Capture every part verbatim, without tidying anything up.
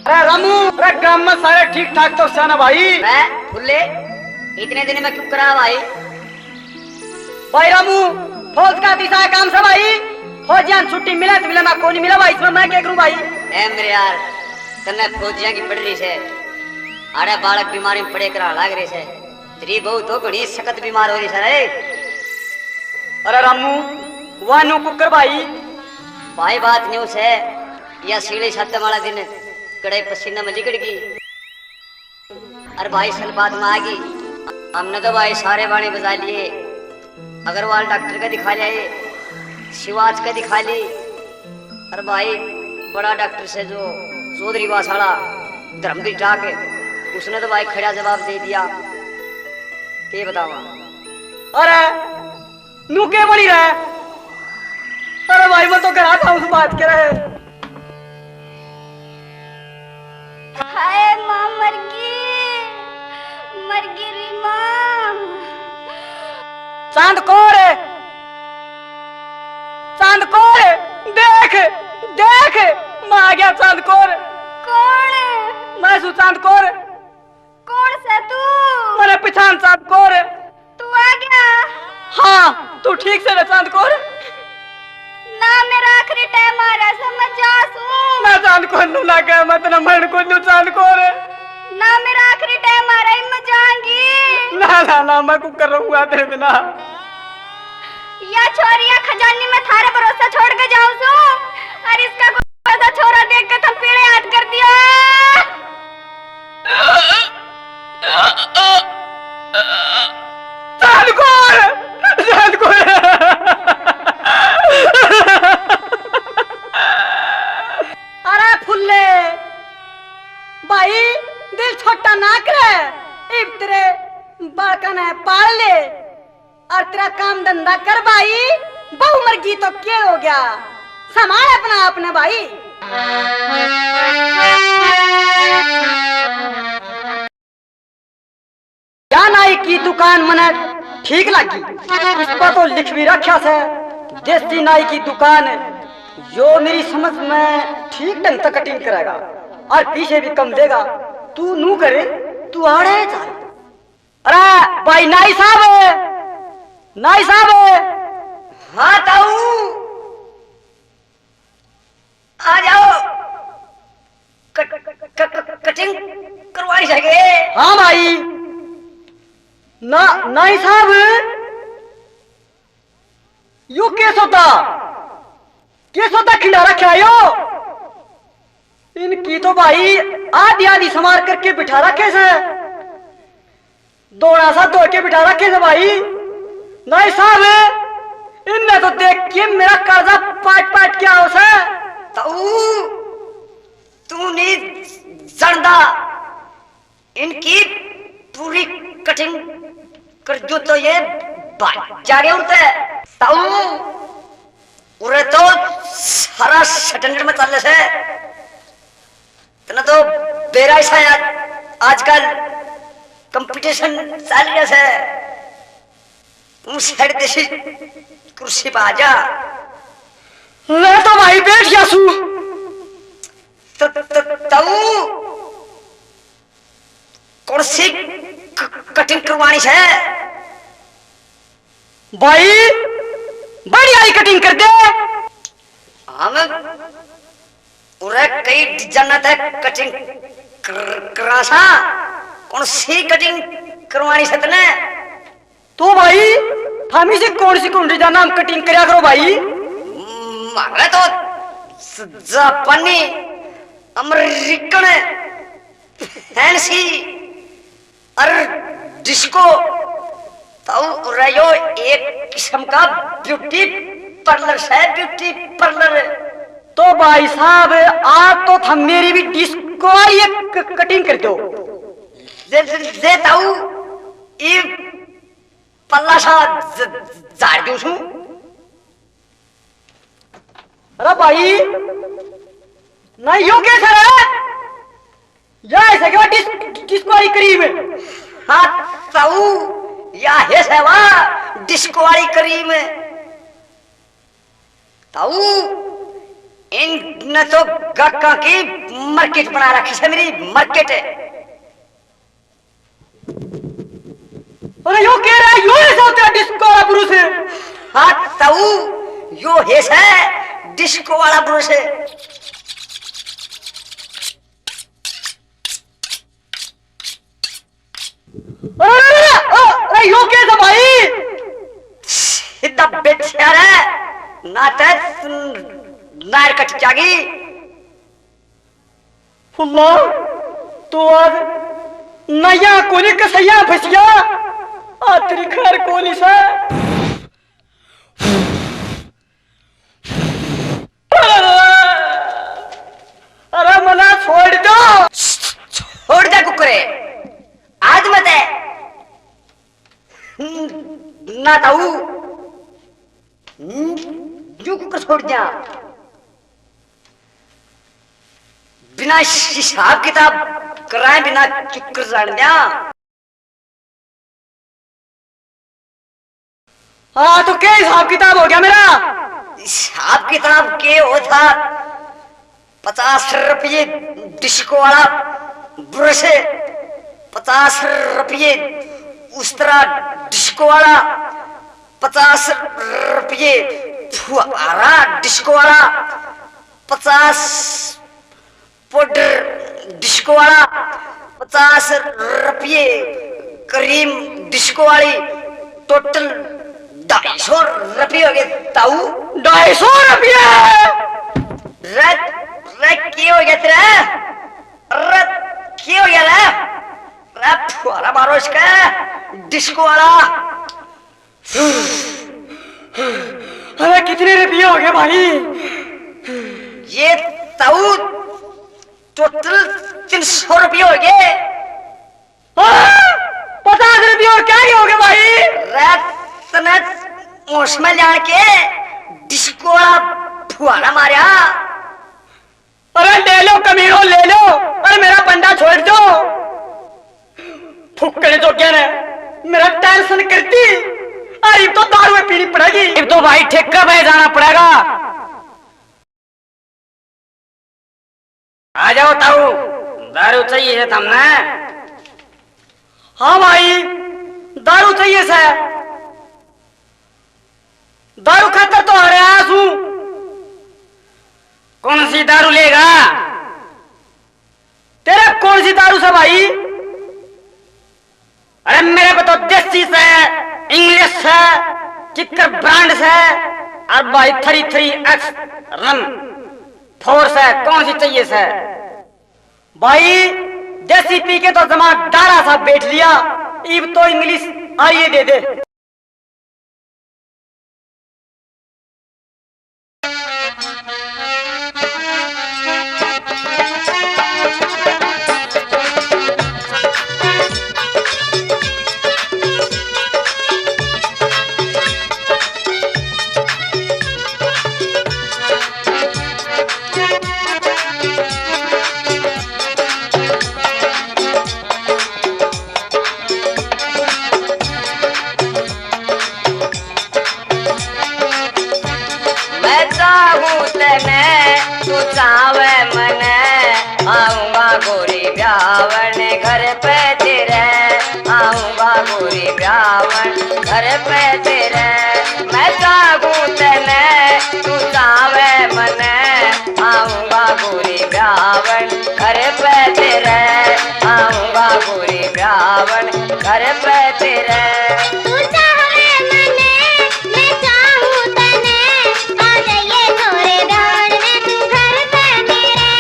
अरे रामू, अरे गांव में सारे ठीक ठाक तो सै ना भाई? मैं फुल्ले, इतने दिन में क्यों करा भाई? भाई रामू, फौज का दिशा काम से भाई, फौजियां ने छुट्टी मिले तो मिले, ना कोनी मिला भाई, इसमें मैं क्या करूं भाई? ए मेरे यार, तन्ने फौजियां की पड़ रही से, आड़े बालक बीमारी में पड़े करा लाग रहे से, तेरी बहू तो घणी सख्त बीमार हो रही से रे। अरे रामू, वाह न्यू कुकर भाई। भाई बात न्यू से, या सीढ़ी छाते वाला दिन कड़े पसीने में लिकड़ गई। अरे भाई, सन बाद में आ गई। हमने तो भाई सारे बाणे बजा लिए, अग्रवाल डॉक्टर का दिखा लिया, शिवाज का दिखा ली। अरे भाई, बड़ा डॉक्टर से जो चौधरी बास वाला धर्मवीर टाक, उसने तो भाई खड़ा जवाब दे दिया। के बतावा? अरे न्यू के बनी रहा है? अरे भाई, मैं तो घर आता हूँ, बात करे। हाय माँ मरगी, मरगी री माँ। चांद कौर, चांद कौर, देख, देख, मैं आ गया चांद कौर। कौन? मैं सू चांद कौर। कौन से तू? मने पहचान चांद कौर। तू आ गया? हाँ, तू ठीक से ना चांद कौर। ना, मेरा आखिरी टाइम आ रहा है, मैं जा सूं। ना चांद कौर, नू ना कह, मैं तेरा मरण को नू चांद कौर। ना, मेरा आखिरी टाइम आ रहा है, मैं जाऊंगी। ना, ना, ना, मैं कुकर रहूंगा तेरे बिना। या छोरिया खजानी में थारे भरोसा छोड़ के जाऊं सूं, और इसका कोई ऐसा छोरा देख के तुम पीले हाथ कर दिया। चांद कौर, चांद कौर। अरे फुल्ले भाई, दिल छोटा ना करे, इब तेरे बालका ने पाल ले। और तेरा काम धंधा कर भाई, बहू मर गई तो के हो गया, संभाल अपना आप ने भाई। या नाई की दुकान मने ठीक लगी, इस पर तो लिख भी रखा से देसी नाई की दुकान। यो मेरी समझ में ठीक ढंग से कटिंग करेगा और पैसे भी कम देगा। तू नू करे, तू आड़े चल। अरे भाई नाई साहब, नाई साहब। हाँ ताऊ। आ जाओ। कट, कट, कट, कटिंग करवानी चाहिए। हाँ भाई। ना, नाई साहब, यो के सोता? के सोता खिंडा रखा यो? इनकी तो भाई आधी आधी समार करके बिठा रखे से, दोड़ा सा धो के बिठा रखे से भाई। नाई साहब, इनने तो देख के मेरा काजा पाट पाट के आओ से। ताऊ, तू नहीं जानदा, इनकी पूरी कटिंग कर दूं तो ये भाग जागे उड़ते। ताऊ, उरे तो सारा सटंडर में चल से। इतना तो बेरा ऐसा है, आज, आजकल कंपटीशन चल रहा है। तू साइड देसी कुर्सी पे आ जा। मैं तो भाई बैठ गया सू। त-, त-, ताऊ, कौन सी क-, कटिंग करवानी है? भाई, बढ़िया ही कटिंग कर दे। हम उरे कई डिजाइना तै कटिंग कर-, करा सा। कौन सी कटिंग करवानी से तने? तो भाई, थामी से कौन सी कौन डिजाइना हम कटिंग करया करो भाई? म्हारे तो ज-, जापानी, अमेरिकन, फैंसी और डिस्को तो रह्यो एक किस्म का ब्यूटी पार्लर से, ब्यूटी पार्लर। तो भाई साहब, आज तो थम मेरी भी डिस्को वाली एक क-, कटिंग कर दो। ले, ले, ले ताऊ, ई पल्ला सा ज-, झाड़ दूं सूं। अरे भाई, नहीं यो कैसा है? या ऐसा क्या डिस-, डिस्को वाली क्रीम? हाँ ताऊ, या है सेवा डिस्को वाली क्रीम। ताऊ, इनने तो गाहकां की मार्केट बना रखी है मेरी, मार्केट। अरे यो कह रहा है, यो है सो तेरा डिस्को वाला ब्रश है। हाँ ताऊ, यो है से डिस्को वाला ब्रश है। अरे, अरे, अरे, अरे, यो के था भाई? सीधा बेठिया रे, ना ते नार कट जागी। अल्लाह, तो आज नया कोनी कसैया फसिया, आ तेरी खैर कोनी से। अरे मना छोड़ दो। छोड़ दे कुकरे, आज मत है। ना ताऊ, न्यू कुकर छोड़ दिया। बिना हिसाब किताब कराए बिना कुकर जान दिया। हाँ, तो क्या हिसाब किताब हो गया मेरा? हिसाब किताब के हो था? पचास रुपये डिस्को वाला ब्रश, पचास रुपये उस्तरा डिस्को वाला, पचास रुपये फुहारा डिस्को वाला, पचास पाउडर डिस्को वाला, पचास रुपये क्रीम डिस्को वाली, टोटल ढाई सौ रुपये हो गए ताऊ। ढाई सौ रुपये? रे, रे, के हो गया तेरा? रे, के हो गया रे? रे, फुहारा मारो इसका, डिस्को वाला। अरे कितने रुपये हो गए भाई? ये ताऊ टोटल तीन सौ रुपये हो गए। हाँ, पचास रुपये और क्या ही हो गए भाई? रे तने होश में जान के डिस्को वाला फुहारा मारा। अरे ले लो कमीनो, ले लो। अरे मेरा पंडा छोड़ दो। फुक्कड़ जोग्या ने मेरा टेंशन करती। अरे इब तो दारू पीनी पड़ेगी। इब तो भाई ठेके पे जाना पड़ेगा। आ जाओ ताऊ, दारू चाहिए है थमने? हाँ भाई, दारू चाहिए सै। दारू खातर तो हारे आया सूं। कौन सी दारू लेगा? तेरे कौन सी दारू से भाई? अरे मेरे पे तो देसी से, इंग्लिश से, किकर ब्रांड से, और भाई three three X rum four से, कौन सी चाहिए से? भाई देसी पी के तो जमा डारा सा बैठ लिया, इब तो इंग्लिश आइए दे दे। मैं चाहूं तने, तू चाहवे मने, आऊंगा गोरी ब्यावण घर पे तेरे, आऊंगा गोरी ब्यावण घर पे तेरे। मैं चाहूं तने, तू चाहवे मने, आऊंगा गोरी ब्यावण घर पे तेरे, आऊंगा गोरी ब्यावण घर पे तेरे। तू चाहवे मने, मैं चाहूं तने, आ जाइए छोरे ब्यावण में तू घर पे मेरे,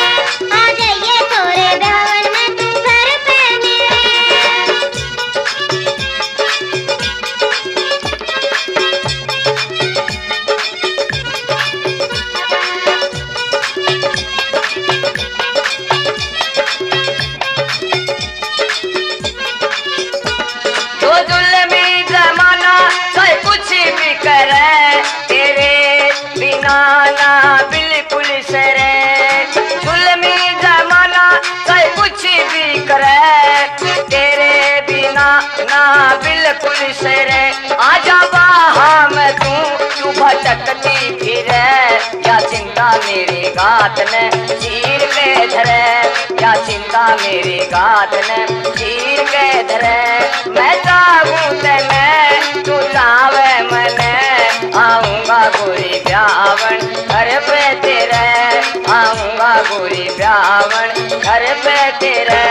आ जाइए छोरे ब्यावण में तू घर पे मेरे। जो जुल्मी जमाना चाहे कुछ भी करे, तेरे बिना ना बिल्कुल सरे। जुल्मी जमाना चाहे कुछ भी करे, तेरे बिना ना बिल्कुल सरे। आजा बाहों में तू, तू भटकती फिरे, या चिंता मेरी गात ने चीर के धरे, या चिंता मेरी गात ने चीर के धरे। मैं चाहूं तने, तू चाहवे मने, आऊंगा गोरी ब्यावण घर पे तेरे, आऊंगा गोरी ब्यावण घर पे तेरे।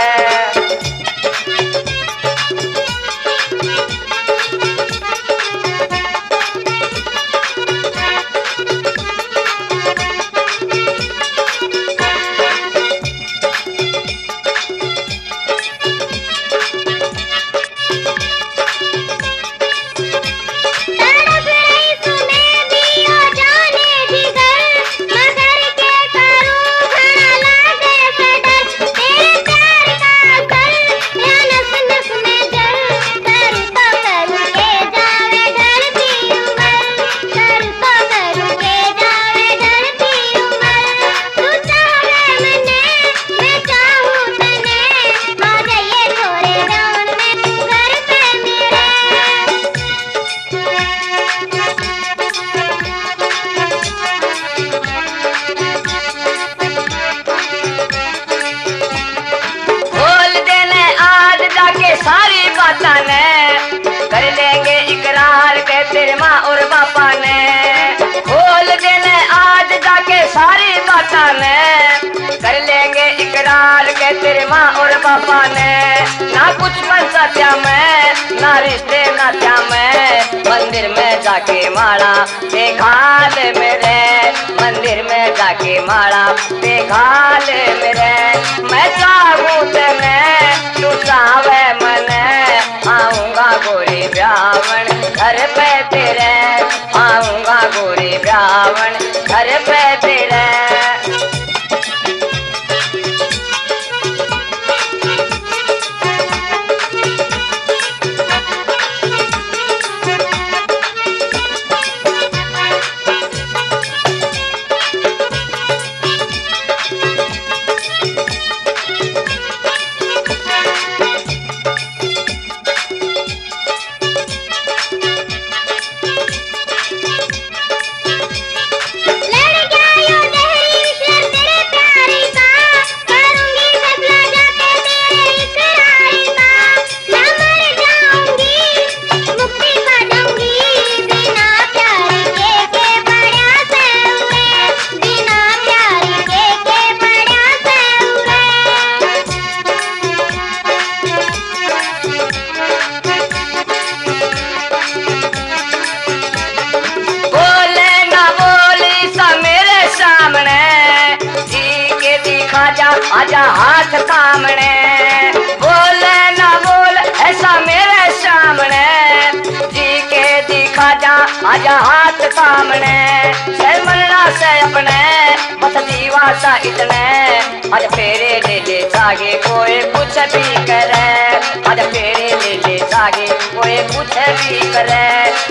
खोल देने आज जाके सारी बातां ने, कर लेंगे इकरार के तेरे माँ और बापा ने। खोल देने आज जाके सारी बातां ने, कर लेंगे इकरार के तेरे माँ और बापा ने। ना कुछ बन सकता मैं, ना रिश्ते ना क्या मैं, मंदिर में जाके माला पे घाल मेरे, मंदिर में जाके माला पे घाल मेरे। मैं चाहूं तने, तू चाहवे मने, आऊंगा गोरी ब्यावण घर पे तेरे, आऊंगा गोरी ब्यावण घर पे तेरे। बोले ना बोली सा मेरे सामने, जी के दिखा जा, आजा हाथ थामने। बोले ना बोल ऐसा मेरे सामने, जी के दिखा जा, आजा हाथ थामने। सै मनना से अपने, बस दीवा सा इतने, आज फेरे ले ले जागे कोई कुछ भी करे, आज फेरे ले ले जागे कोई कुछ भी करे।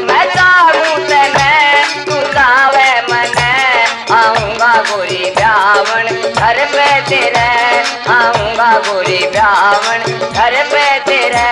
मैं चाहूं तने, तू चाहवे मने, आऊंगा गोरी ब्यावण घर पे तेरे, आऊंगा गोरी ब्यावण घर पे तेरे।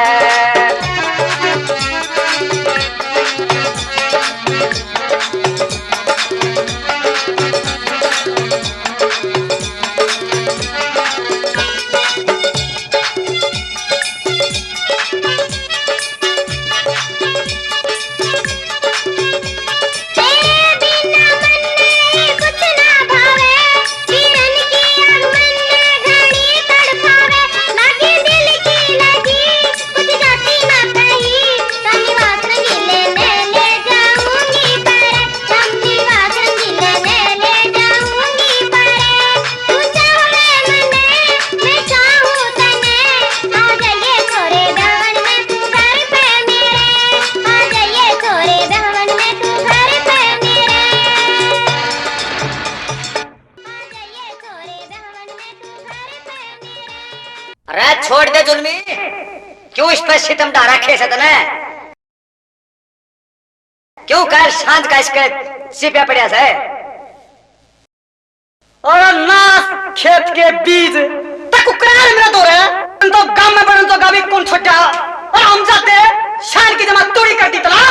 अरे छोड़ दे जुल्मी, क्यों इस पे सितम ढा रखे से तने? क्यों कर सांझ का इसके सिपिया पड़िया से? और नाश खेत के बीज तक उकरा मेरा दौर है। तो गांव में बड़न तो गावी कौन छोटा? और हम जाते शान की जमा तोड़ी कर दी तला।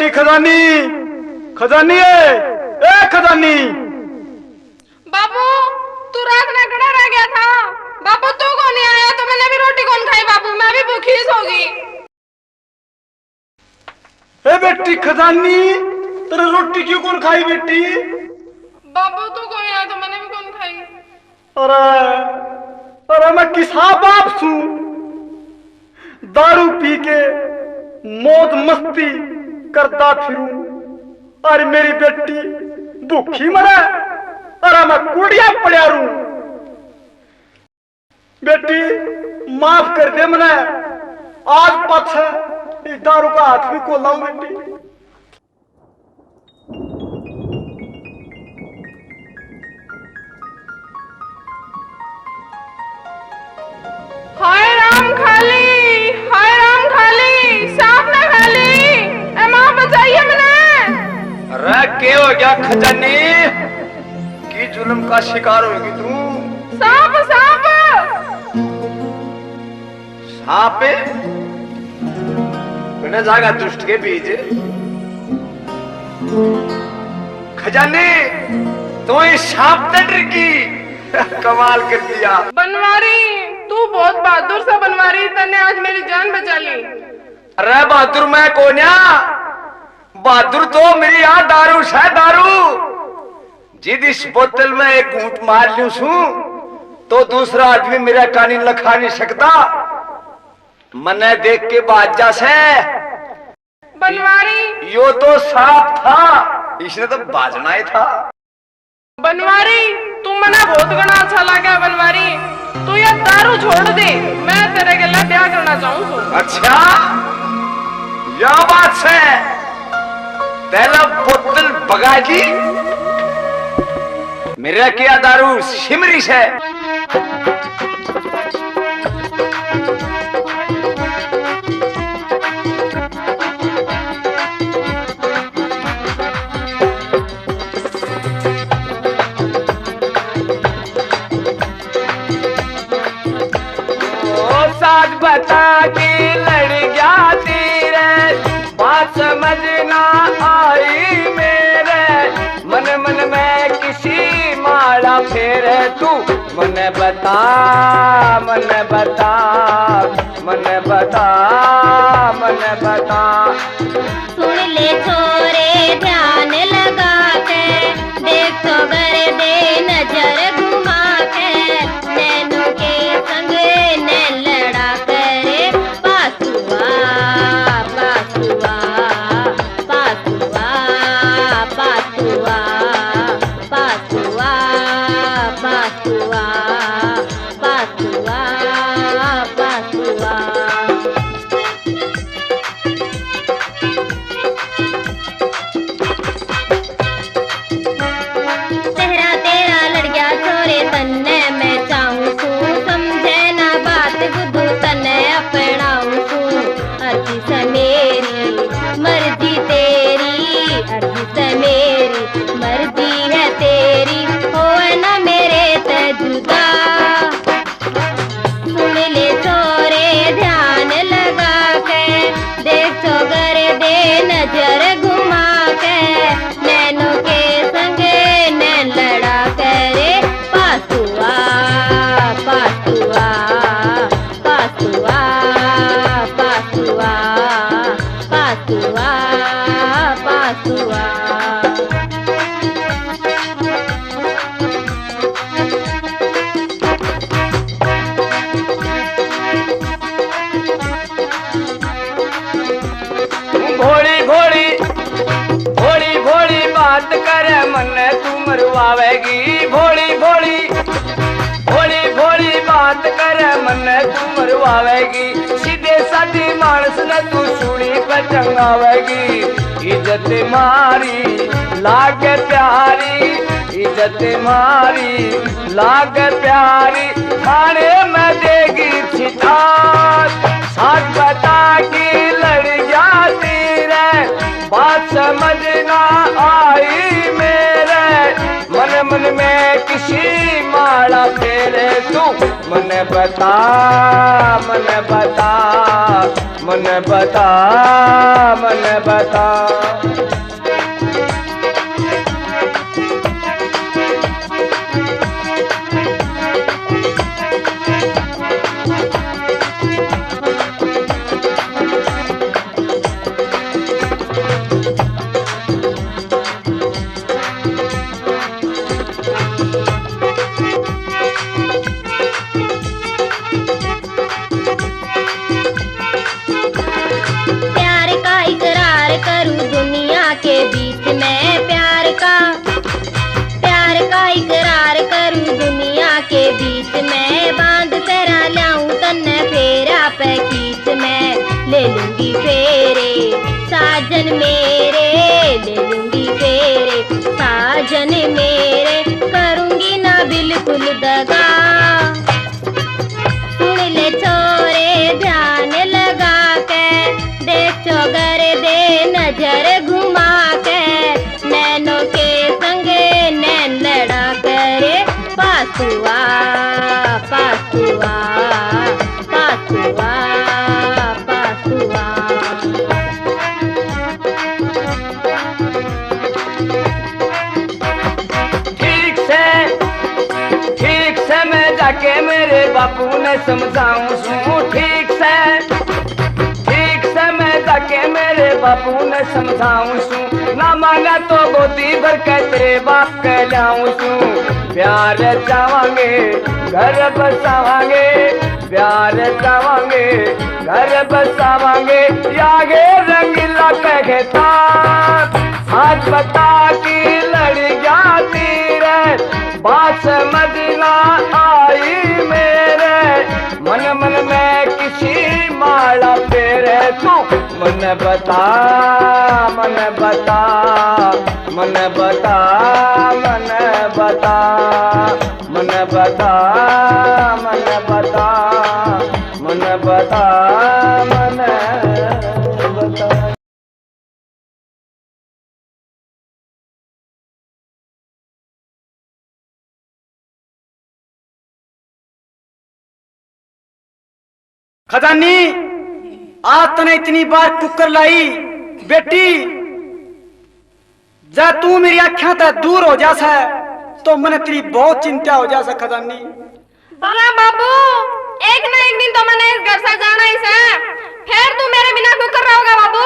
खजानी, खजानी, ए, ए खजानी। बाबू, तू रात ना कड़ा रह गया था? बाबू, तू कौन नहीं आया तो मैंने भी रोटी कौन खाई बाबू, मैं भी भूखी ही सो गई। ए बेटी खजानी, तेरे रोटी क्यों कौन खाई बेटी? बाबू, तू कौन आया तो मैंने भी कौन खाई। अरे, अरे मैं किसा बाप सूं, दारू पी के मौज मस्ती करता फिरूं, और मेरी बेटी भूखी मरे, अरे मैं कुड़िया पड़या रूं। बेटी, माफ कर दे मने, आज पाछे इस दारू का हाथ भी को लाऊं बेटी। हाय राम खाली, हाय राम खाली, सांप ना खाली, ए माँ बचाइए मने। अरे के हो गया खजानी, की जुल्म का शिकार होगी तू? सांप, सांप। सांप? बने जागा दुष्ट के बीज। खजानी, तू इस सांप तै डर की? कमाल कर दिया। बनवारी, तू बहुत बहादुर सा बनवारी, तन्ने आज मेरी जान बचा ली। अरे बहादुर मैं कोन्या, बहादुर तो मेरी आ दारू सै, दारू। जिद इस बोतल में एक घूंट मार ल्यूं सूं, तो दूसरा आदमी मेरा कानी लखा नहीं सकता। मन्ने देख के बाज जा सै। बनवारी। यो तो सांप था, इसने तो बाजना ही था। बनवारी, तू मना बहुत घना अच्छा लगा बनवारी। तू या दारू छोड़ दे, मैं तेरे गेला ब्याह करना चाहूँ सूं। अच्छा, या बात सै। पहला बोतल बगा दी। मेरा क्या दारू सिमरी सै। ओ साथ बता के लड़ गया तेरे, बात समझ ना आई मेरे। मन मन में किसी माला फेरे तू, मन्ने बता, मन्ने बता, मन्ने बता, मन्ने बता। सुन ले छोरे ध्यान लगा के, देख तो गर्दे नजर घुमा के, नैनों के संग नैन लड़ा करे। पासुआ, पासुआ, पासुआ, पासुआ, पासुआ, पासुआ, पासुआ, पासुआ। चेहरा तेरा लड़ गया छोरे, तन्ने मैं चाहूं सूं, समझे ना बात बुद्धू, तन्ने अपनाऊं सूं। अर्जी से मेरी, मर्जी तेरी, अर्जी से मेरी, मर्जी है तेरी, होए ना मेरे ते जुदा। सुन ले छोरे ध्यान लगा के, देख तो गर्दे नजर घुमा के, नैनों के संग नैन लड़ा करे। पासुआ, पासुआ, पासुआ, पासुआ, पासुआ, पासुआ। भोली भोली, भोली भोली बात करे, मन्ने तू मरवावेगी। भोली भोली, भोली भोली बात करे, मन्ने तू मरवावेगी। सीधे साधे मानस ने तू सूली पे टंगावेगी। इज्जत मारी लागे प्यारी, इज्जत मारी लागे प्यारी, थाने में देगी छितार। साथ बता के लड़ गया तेरे, बात समझ ना आई मेरे। मन मन में किसी माला फेरे तू, मन्ने बता, मन्ने बता, मन्ने बता, मन्ने बता। प्यार का इकरार करूं दुनिया के बीच में, प्यार का, प्यार का इकरार करूं दुनिया के बीच में, बांध तेरा लाऊं तन्ने फेरा पे खींच में, ले लूंगी फेरे साजन मेरे, ले लूंगी फेरे साजन मेरे, करूंगी ना बिल्कुल दगा। सुन ले छोरे ध्यान लगा के, देख चौगर दे नजर घुमा के, नैनों के संग नैन लड़ा के रे, पासुआ, पासुआ, पासुआ, पासुआ। ठीक से, ठीक से मैं जाके मेरे बापू ने समझाऊं सूं। ठीक से, ठीक से मैं जाके मेरे बापू ने समझाऊं सूं। ना माना तो गोदी भर के तेरे बाप के लाऊं सूं। प्यार चावांगे, घर बसावांगे, प्यार चावांगे, घर बसावांगे, यागे रंगीला कहता। आज बता की लड़ गया तीर, बात समझ ना आई मेरे, मन मन में किसी माला फेरे तू। मन बता, मन बता, मन बता, मन बता, मन बता, मन बता, मन बता, मन बता। खजानी, आज तने इतनी बार कुकर लाई, बेटी, जै तू मेरी आँख्यां तै दूर हो जा सै, तो मने तेरी बहुत चिंता हो जा सै, खजानी। अरे बाबू, एक ना एक दिन तो मैंने इस घर से जाना ही से, फिर तू मेरे बिना क्यों कर रहोगा बाबू?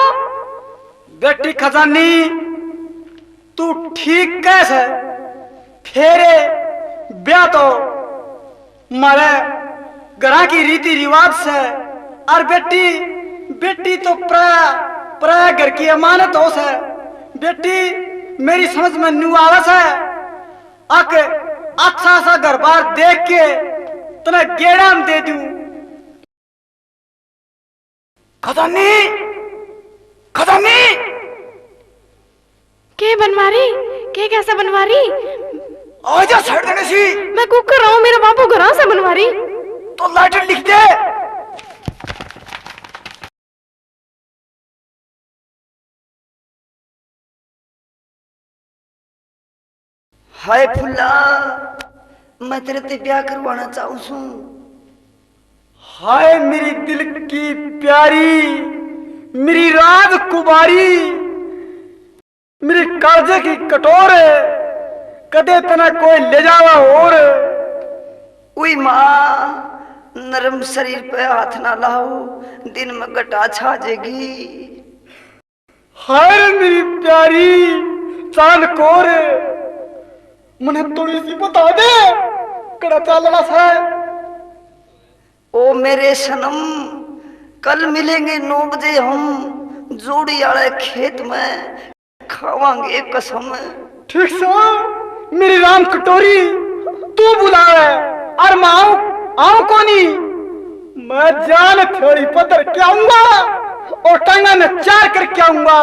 बेटी खजानी, तू ठीक कह से, फेरे ब्याह तो मारे घरा की रीति रिवाज से, और बेटी, बेटी तो प्राय, प्राय घर की अमानत हो से। बेटी, मेरी समझ में न्यू आवे से, अक अच्छा सा घर बार देख के तने गेड़ा में दे दूं। खजानी, खजानी। के बनवारी? के कैसा बनवारी? आजा साइड देने सी। मैं कुकर रहा हूँ, मेरा बाबू घरा से बनवारी। तो लेटर लिख दे। हाय फुल्ला, मैं तेरे ते ब्याह करवाना चाहूं सूं। हाय मेरी दिल की प्यारी, मेरी राजकुमारी, मेरी कालजे की कटोर, कदे तना कोई ले जावा और। उई माँ, नरम शरीर पे हाथ ना लाओ, दिन में घटा छा जाएगी। हाय रे मेरी प्यारी चांद कोर, मने थोड़ी सी बता दे, कड़ा चालना सा। ओ मेरे सनम, कल मिलेंगे नौ बजे हम, जोड़ी आले खेत में खावांगे कसम। ठीक से, मेरी राम कटोरी, तू बुलावे, और मैं आऊं, आऊं कोनी। मैं जान थोड़ी पत्थर के आऊंगा और टांगा में चार करके आऊंगा।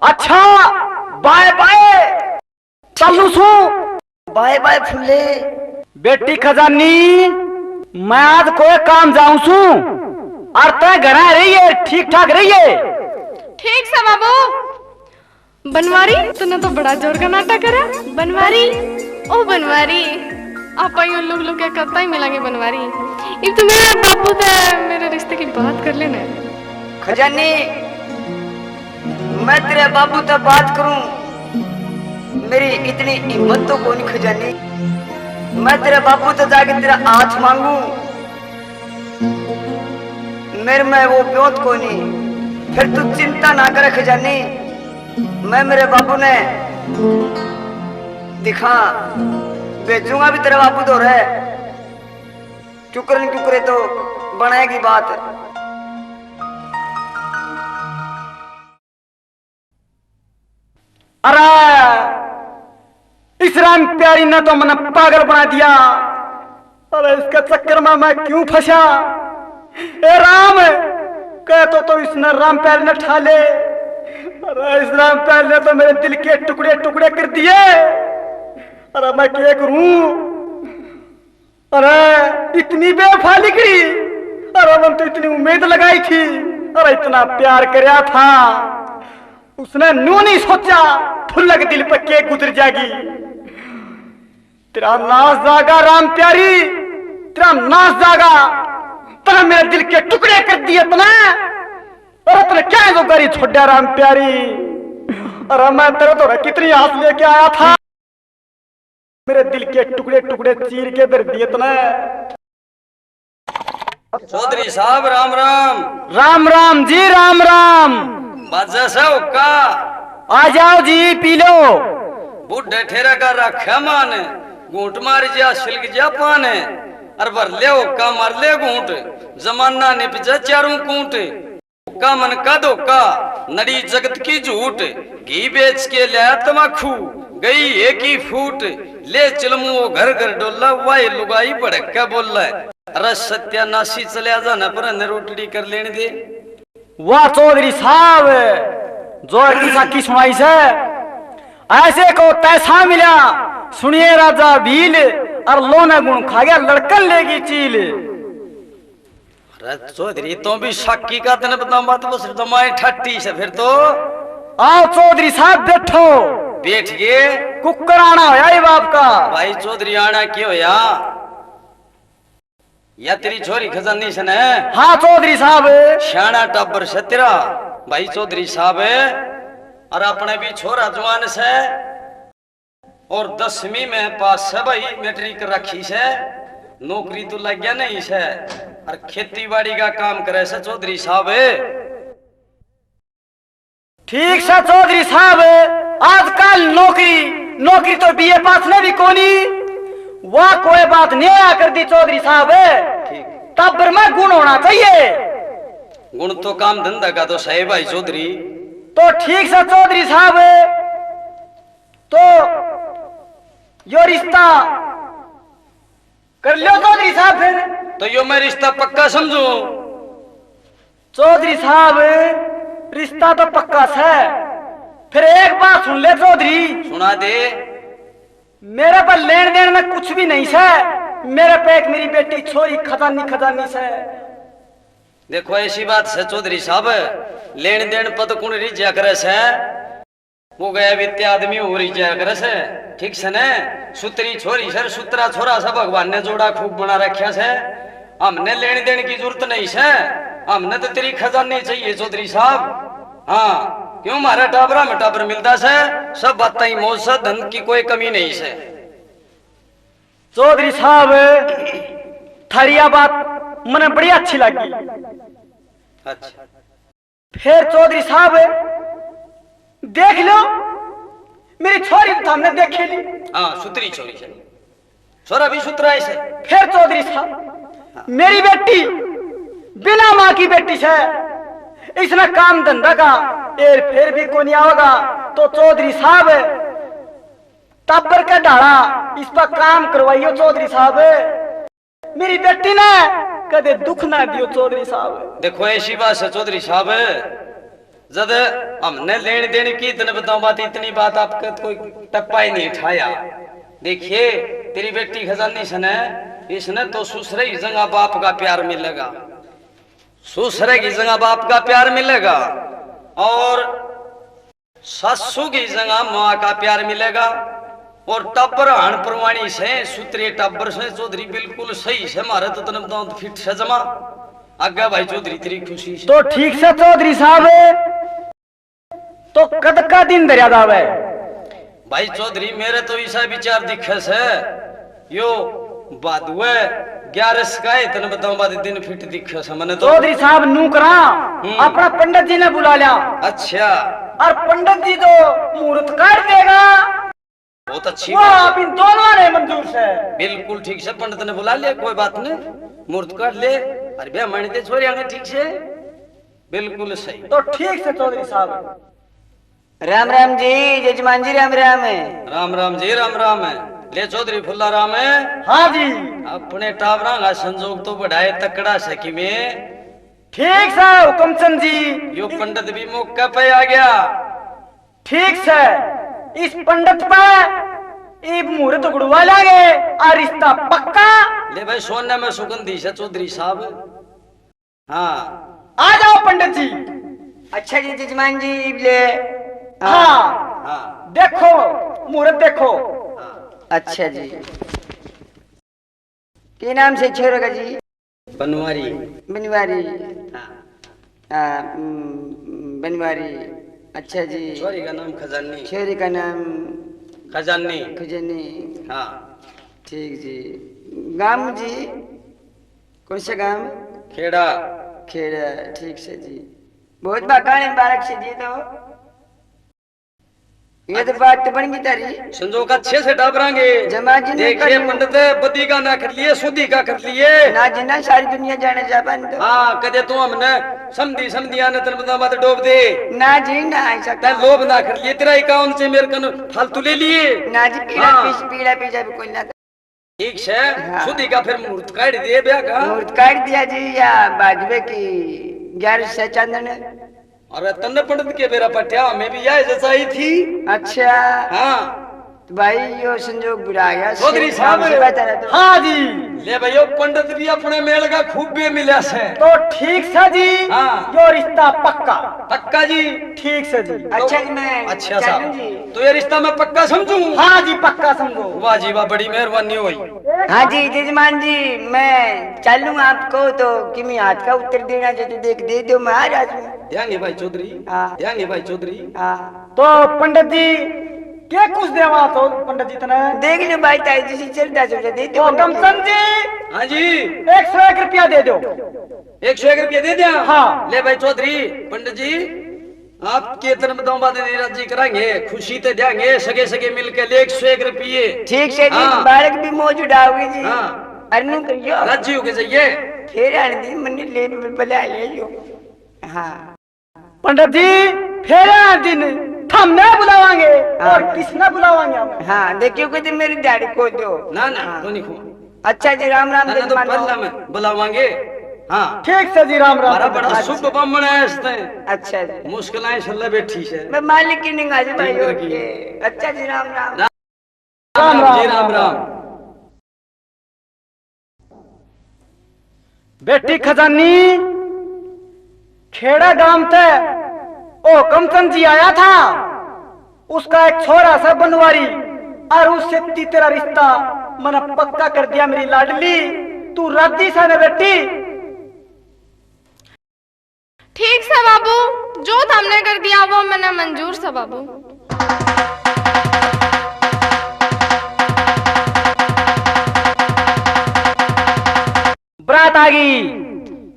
अच्छा, बाय बाय, चालू सू। बाय बाय फुल्ले। बेटी खजानी, मैं आज कोई काम जाऊं सू, और तय घरा रहिए, ठीक ठाक रहिए। ठीक से बाबू। बनवारी, तूने तो बड़ा जोर का नाटक करा। बनवारी, ओ बनवारी, आपा यूं लुक लुक के कत्ता ही मिलांगे बनवारी। इब तो मेरे बापू ते मेरे रिश्ते की बात कर लेना। खजानी, मैं तेरे बाबू तै बात करूं, मेरी इतनी हिम्मत तो कोनी खजानी। मैं तेरे बाबू तै जाके तेरा हाथ मांगू, मेरे में वो ब्योंत कोनी। फिर तू चिंता ना करे खजानी, मैं मेरे बाबू ने दिखा भेजूंगा भी तेरे बाबू धोरे। क्यूकरे न क्यूकरे तो बनेगी बात। अरे, इस राम प्यारी ने तो मन्ने पागल बना दिया। अरे, इसके चक्कर में मैं क्यों फंसा? ए राम, कह तो, तो इसने राम प्यारी ने ठा ले। अरे, इस राम प्यारी ने तो मेरे दिल के टुकड़े टुकड़े कर दिए। अरे, मैं क्या करूं? अरे, इतनी बेवफा निकली। अरे, मन तो इतनी उम्मीद लगाई थी। अरे, इतना प्यार करया था। उसने न्यू नहीं सोचा, फुलक दिल पे के गुजर जाएगी। तेरा नाश जागा राम प्यारी, तेरा नाश जागा। तने मेरे दिल के टुकड़े कर दिए तने। अरे, तने क्या जो गरी छोड़ा राम प्यारी। अरे, मैं तेरे तो कितनी आस लेके आया था। मेरे दिल के टुकड़े टुकड़े चीर के धर दिए तने। चौधरी साहब, राम राम। राम राम जी, राम राम। बाजा सा हुक्का। आ जाओ जी, पी लो। बूढ़े ठेरा का रखा मान, घूंट मार जा सिलक जा पान। अर भर ले हुक्का, मार ले घूंट, जमाना निपजा चारों कूट। धोखा मन का धोखा, नड़ी जगत की झूठ। घी बेच के लाया तमाखू, गई एक ही फूट। ले चिलमू वो घर घर डोला, वाई लुगाई भड़क के बोला। अरे सत्यानाशी, चल्या जाना पर ने रोटड़ी कर लेने दे। वाह चौधरी साहब, जोर की साखी सुनाई से। ऐसे को तैसा मिला, सुनिए राजा भील, और लो ने गुण खा गया लड़कन लेगी चील। अरे चौधरी, तो भी साकी का तने बता बात, बस जमाए ठट्टी से फिर तो। आओ चौधरी साहब, बैठो। बैठ गए। कुकर आना होया ये बाप का। भाई चौधरी, आना के होया? या तेरी छोरी खजानी से ने? हाँ चौधरी साहब। सियाणा टाबर से तेरा भाई चौधरी साहब, और अपने भी छोरा जवान से। और दसवीं में पास है भाई, मैट्रिक रखी से, नौकरी तो लग गया नहीं से, और खेती बाड़ी का काम करे से चौधरी साहब। ठीक से चौधरी साहब, आजकल नौकरी, नौकरी तो बीए पास ने भी कोनी। वाह, कोई बात नहीं आया कर दी चौधरी साहब। ठीक। टाबर में गुण होना चाहिए। गुण तो काम धंधा का तो सही भाई चौधरी। तो ठीक से चौधरी साहब, तो यो रिश्ता कर लो चौधरी साहब फिर। तो यो मैं रिश्ता पक्का समझूं? चौधरी साहब, रिश्ता तो पक्का से, फिर एक बात सुन ले चौधरी। सुना दे। मेरे पर लेन देन में कुछ भी नहीं से, मेरे पे एक मेरी बेटी छोरी खजानी खजानी से। देखो ऐसी बात से चौधरी साहब, लेन देन पर तो कुण रिझा करे से? वो गया वित्या आदमी हो रही जाया करे से, ठीक से ने? सुतरी छोरी सर, सुतरा छोरा सा, भगवान ने जोड़ा खूब बना रखा से। हमने लेने देने की जरूरत नहीं से, हमने तो तेरी खजानी चाहिए चौधरी साहब। हाँ, क्यों, हमारा टाबरा में टाबर मिलता से, सब बातें ही मौज से, धन की कोई कमी नहीं से। चौधरी साहब, थारी या बात मने बड़ी अच्छी लगी। अच्छा। फिर चौधरी साहब, देख लो, मेरी छोरी तो हमने देखे ली। हाँ, सुतरी छोरी से। छोरा भी सुतरा है से। फिर चौधरी साहब, मेरी बेटी बिना माँ की बेटी से, इसने काम धंधा का एर फेर भी कोनी आओगा। तो चौधरी साहब, टाबर का ढाला, इस पर काम करवाइयो चौधरी साहब। मेरी बेटी ने कदे दुख ना दियो चौधरी साहब। देखो, ऐसी बात है चौधरी साहब, जद हमने लेन देन की, इतने बताओ बात, इतनी बात आपका कोई टप्पा ही नहीं उठाया। देखिए, तेरी बेटी खजानी सने, इसने तो सुसरे ही जगह बाप का प्यार मिलेगा, सुसरे की जगह बाप का प्यार मिलेगा। और सासू की जगह माँ का प्यार मिलेगा। और टाबर हाण परवाणी से, सुतरे टाबर से, चौधरी बिल्कुल सही से, म्हारे तो तने बताऊं तो फिट से जमा। आगे भाई चौधरी तेरी खुशी से। तो ठीक से चौधरी साहब, तो कद का दिन धरया जावे? भाई चौधरी, मेरे तो इसा विचार दिखे से, यो भादुए ग्यारस का है, तने बताऊं, बाद दिन फिट दिखे से मने तो। चौधरी साहब, नू करा, हम्म। अपना पंडित जी ने बुला लिया। अच्छा। और पंडित जी तो मुहूर्त काट देगा। बहुत अच्छी वो बात है। आप इन दोनों ने मंजूर से। बिल्कुल ठीक से, पंडित ने बुला लिया, कोई बात नहीं, मुहूर्त काट ले। अरे भैया, मैंने दे छोरिया ने ठीक से। बिल्कुल सही। तो ठीक से चौधरी साहब। राम राम जी जजमान जी, राम राम है। राम राम जी, राम राम है। ले चौधरी फुल्ला राम है। हाँ जी। अपने टाबरा का संजोग तो बढ़ाए, तकड़ा से किमे। ठीक से हुकमचंद जी। यो पंडित भी मौके पे आ गया। ठीक से, इस पंडित पे इब मुहूर्त उगड़वा लागे, आ रिश्ता पक्का। ले भाई, सोने में सुगंधी से चौधरी साहब। हाँ। आ जाओ पंडित जी। अच्छा जी जजमान जी, इब ले। हाँ। हाँ। देखो, मुहूर्त देखो। हाँ। अच्छा जी। के नाम से छोरे का जी? बनवारी। बनवारी। हाँ। आ, हम्म, बनवारी। अच्छा जी। छोरी का नाम खजानी। छोरी का नाम खजानी। खजानी। हाँ। ठीक जी। गांव जी? कौन सा गांव? खेड़ा। खेड़ा, ठीक से जी। बहुत बागान है बालक से जी तो। ये तो बात तो बन गई तारी। संजोग अच्छे से टाबरांगे। जमा जी ने देखिए कर पंडित, बदी का ना कर लिए, सुधी का कर लिए। ना जी ना, सारी दुनिया जाने जा बंद। हाँ, कदे तू हमने समधी समधिया ने तन बता मत डोब दे। ना जी ना, ऐसा तै लोभ ना कर लिए, तेरा इक्यावन से मेरे कन फालतू ले लिए। ना जी, पीला हाँ। पीस-, पीला पीछा भी कोई ना। ठीक से, हाँ। सुधी का फिर मुहूर्त काट दिए ब्याह का। मुहूर्त काट दिया जी, या बाजवे की ग्यारस से चांदन। अरे तन्ने पंडित के बेरा पट्या, हमें भी यह जचाई थी। अच्छा। हाँ। तो भाई यो संजोग बुरा आ गया। चौधरी साहब। से बात है तो। हाँ जी। ले भाई, यो पंडित भी अपने मेल का खूबे मिला से। तो ठीक से जी। हाँ। यो रिश्ता पक्का। पक्का जी। ठीक से जी। अच्छा जी, मैं अच्छा चलूं साहब। जी। तो ये रिश्ता मैं पक्का समझूं? हाँ जी, पक्का समझो। वाह जी वाह, बड़ी मेहरबानी हुई। हाँ जी जजमान जी, मैं चलूं, आपको तो किमी हाथ का उत्तर देना जो तो देख दे दो महाराज में। ध्यान है भाई चौधरी। हाँ। ध्यान है भाई चौधरी। हाँ। तो पंडित जी, के कुछ देवा तो पंडित जी तने? देख लो भाई, ताई जी से चलता चलता दे दो तो पंडित जी। कमचंद जी। हाँ जी। एक सौ एक रुपया दे दो। एक सौ एक रुपया दे दिया? हाँ। ले भाई चौधरी, पंडित जी, आपके जन्म दो बाद नहीं राजी करांगे, खुशी ते देंगे, सगे सगे मिलके ले एक सौ एक रुपये। ठीक से जी, हाँ। बालक भी मौज उड़ाओगे जी। हाँ। अरे नु कहियो। राजी होके जाइए। फिर आने दी, मन्ने ले बुला ले यो। हाँ। पंडित जी, फिर आने दिन थमने बुलावांगे हाँ। और किसने बुलावांगे हम? हाँ, देखियो कि मेरी दाढ़ी को दो। ना, ना, हाँ। कोनी खो। अच्छा जी, राम राम ना, ना, तो जजमान। पहला में बुलावांगे। हाँ। ठीक से जी, राम राम। हमारा बड़ा अच्छा। शुभ बामण है इस ते। अच्छा जी। मुश्किलां सल्ले बैठी से। मैं मालिक की निगाह से भाई, ठीक रखिए। OK। अच्छा जी, राम राम। राम राम जी, राम राम। बेटी खजानी, खेड़ा गांव ते ओ कमचंद जी आया था, उसका एक छोरा से बनवारी, और उससे ती तेरा रिश्ता मैंने पक्का कर दिया मेरी लाडली। तू राजी से ना बेटी? ठीक से बाबू, जो थमने कर दिया वो मैंने मंजूर से बाबू। बरात आ गई।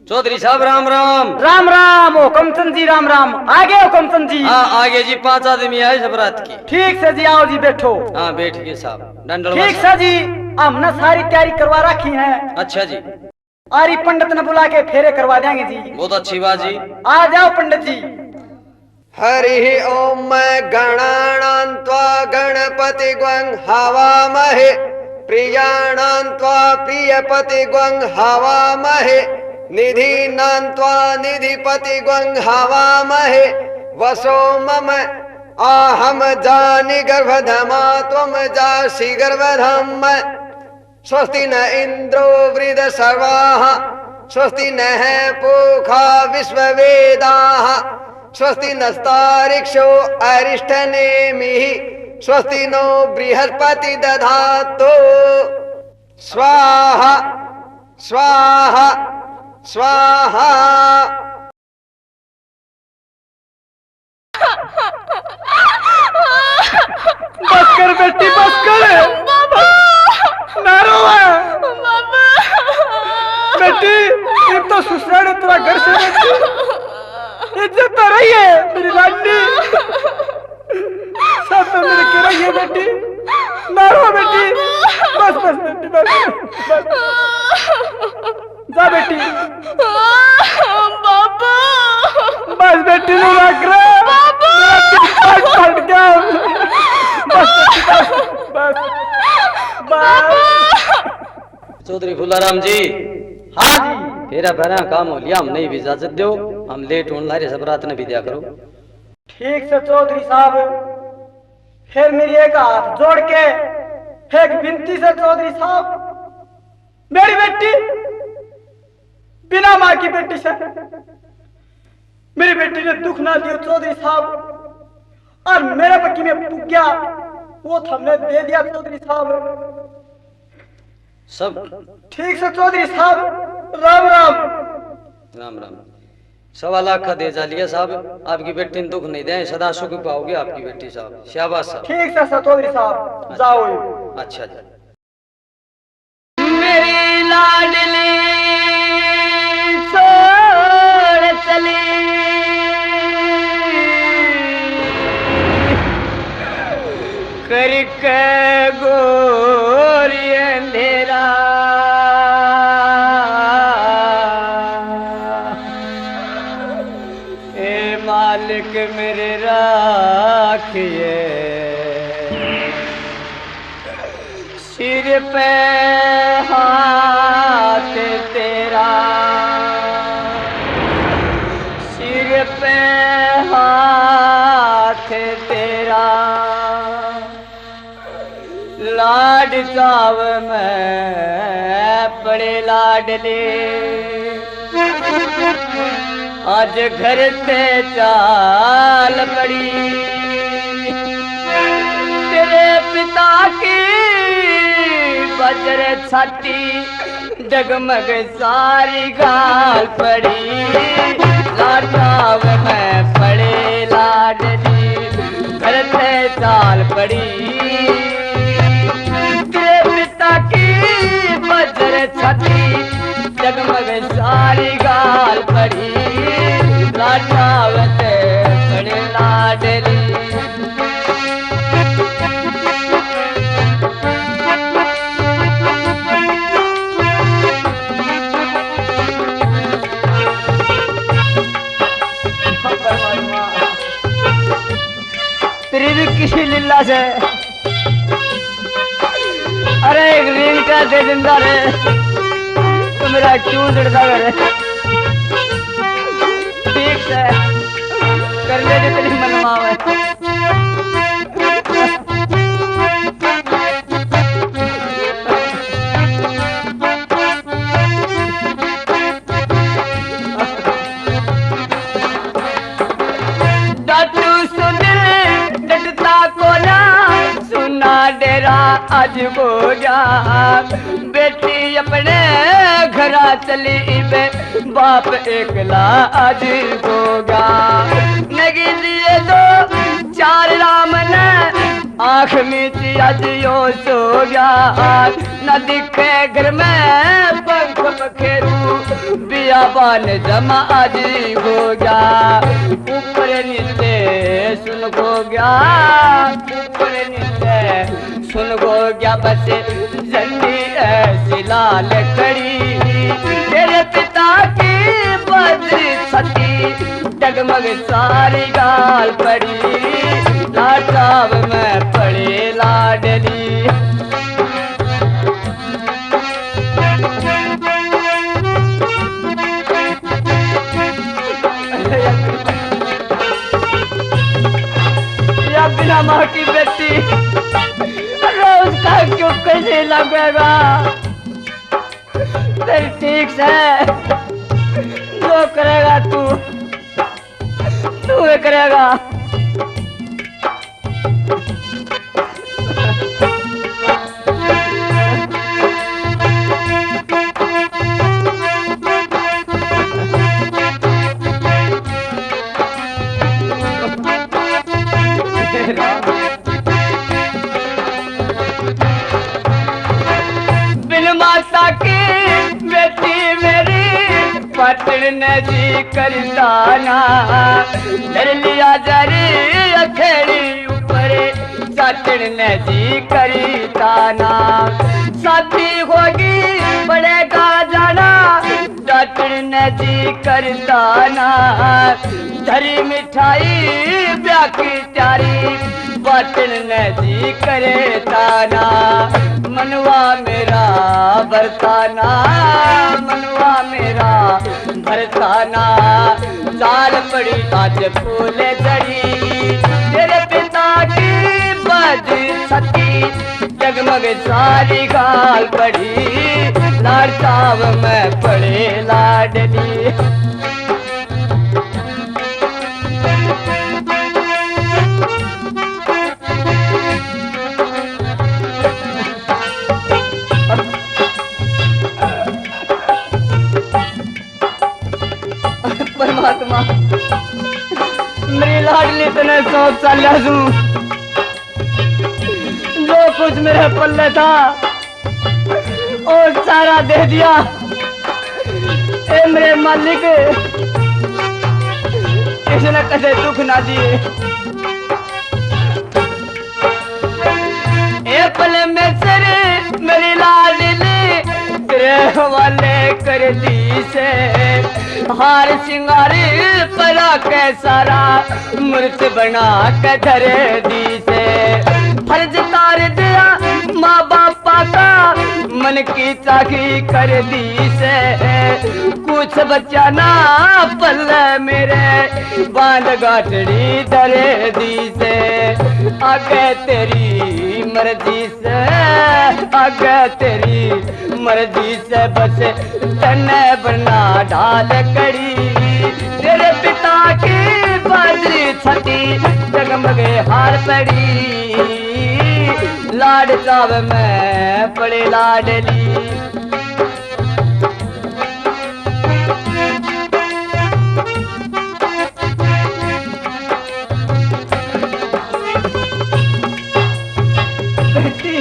चौधरी साहब राम राम। राम राम हुकमचंद जी, राम राम। आ गए हुकमचंद जी? हाँ, आ गए जी, पांच आदमी आए सब रात के। ठीक से जी, आओ जी, बैठो। हाँ, बैठ गए साहब, डंडल ठीक से जी, हमने सारी तैयारी करवा रखी है। अच्छा जी। आरी पंडित ने बुला के फेरे करवा देंगे जी। बहुत अच्छी बात जी। आ जाओ पंडित जी। हरि ओम। गणानां त्वा गणपति ग्वं हवामहे, प्रियाणां त्वा प्रियपति ग्वं हवामहे, निधीनां त्वा निधिपति ग्वं हवामहे। वसो मम आहम जानि गर्भधमा त्वम जासि गर्भधम। स्वस्ति न इंद्रो वृद्धसर्वाः, स्वस्ति नः पूषा विश्ववेदाः, स्वस्ति नस्तारिक्षो अरिष्टनेमिः, स्वस्ति नो बृहस्पति दधातु। स्वाहा, स्वाहा, स्वाहा। बस कर बेटी, बस कर। बाबा। ना रो। बाबा। बेटी, ये तो ससुराल है तेरा घर से बेटी। इज्जत तो रही है मेरी रानी। सब तो मेरे के रही है बेटी। ना रो बेटी। बस, बस बेटी, बस, बस। जा बेटी। बाबा। बस बेटी, रो मत रे। बाबा। मेरा दिल फट, फट गया। बस बेटी, बस, बस, बस। चौधरी फूलाराम जी। हाँ जी। फेरा फेरा काम हो लिया, हमने भी इजाजत दो, हम लेट होने ला रहे, सब रात ने भी दिया करो। ठीक से चौधरी साहब, फिर मेरी एक हाथ जोड़ के एक विनती से चौधरी साहब, मेरी बेटी बिना माँ की बेटी से, मेरी बेटी ने दुख ना दियो चौधरी साहब, और मेरे पे किमे पुग्या वो थमने दे दिया चौधरी साहब। सब ठीक से चौधरी साहब, राम राम। राम राम। सवा लाख का दे जा लिया साहब, आपकी बेटी ने दुख नहीं दे, सदा सुख पाओगे आपकी बेटी साहब। शाबाश साहब। ठीक से चौधरी साहब, जाओ। अच्छा जी। मेरी लाडली छोड़ चली करके गोरी अंधेरा। ए मालिक मेरे राखिए, सिर पे हाथ तेरा, सिर पे हाथ तेरा। लाड चाव में पड़े लाडले, आज घर ते चाल पड़ी। तेरे पिता की बजर छाती, जगमग सारी गाल पड़ी। लाड चाव में पड़े लाडली, घर ते चाल पड़ी। तेरे पिता की बजर छाती, जगमग सारी गाल पड़ी। लाड चाव ते पड़े लाडली। तेरी भी किसी लीला से। अरे एक रिंगटा दे दिंदा रे, तो मेरा क्यों जड़दा करे। ठीक से कर ले जितनी मनमावे। डाटू सुनिल डटता कोना, सुना डेरा आज बोया। बेटी अपने घरा चली बे, बाप एकला आज बोया। नगी दिए दो चार राम ने, आँख मीची आज यो सो गया। न दिखे घर में पंख पखेरू, बियाबान जमा आज हो गया। ऊपर नीचे सुन हो गया, ऊपर नीचे सुन हो गया। बस झंडी ऐसी लाल खड़ी, तेरे पिता की बजरी छाती, जगमग सारी गाल पड़ी। लाड चाव में पड़े लाडली। या बिना माँ की बेटी, अरे उसका क्यों कैसे लगेगा? तेरी ठीक से, जो करेगा तू, तू ही करेगा। चाटण ने जी करता ना, धर लिया जरी अखेड़ी ऊपर, चाटण ने जी करता ना। शादी होगी पड़ेगा जाना, चाटण ने जी करता ना, धरी मिठाई ब्याह की तैयारी, बाटण ने जी करे ताना, मनवा मेरा बरताना, मनवा मेरा बरताना। चाल पड़ी आज फूल झड़ी, तेरे पिता की बाज छती, जगमग सारी गाल पड़ी, लाड़ चाव में पड़े लाडली। परमात्मा, मेरी लाडली तने सौंप चाल्या सूं। जो कुछ मेरे पल्ले था, और सारा दे दिया। ए मेरे मालिक, इसने कदे दुख ना दिए। ए परमेश्वर, मेरी लाडली तेरे हवाले कर दी से। हार सिंगार परा के सारा मूर्त बना के धर दी से। फर्ज तार दिया माँ बापा का, मन की चाकी कर दी से। कुछ बचा ना पल्ले मेरे, बांध गाठड़ी धर दी से। आगे तेरी मर्जी से, आगे तेरी मर्जी से बस तन्ने बना ढाल कड़ी। तेरे पिता की बाजरी छटी, जगमगे हार पड़ी, लाड चाव में पड़े लाडली। बेटी,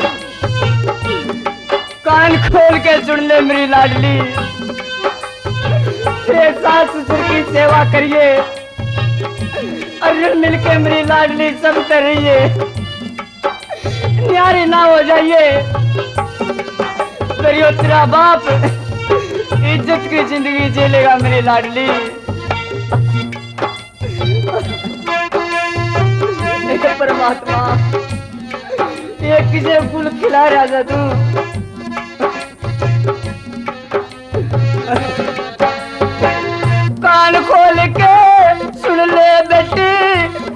कान खोल के सुन ले मेरी लाडली, तेरे सास ससुर की सेवा करिए और मिलके मेरी लाडली सब कर रही है। न्यारी ना हो जाइए। करियो तेरा बाप इज्जत की जिंदगी जी लेगा मेरी लाडली। हे परमात्मा, ये किसे गुल खिला रहा था तू? कान खोल के सुन ले बेटी,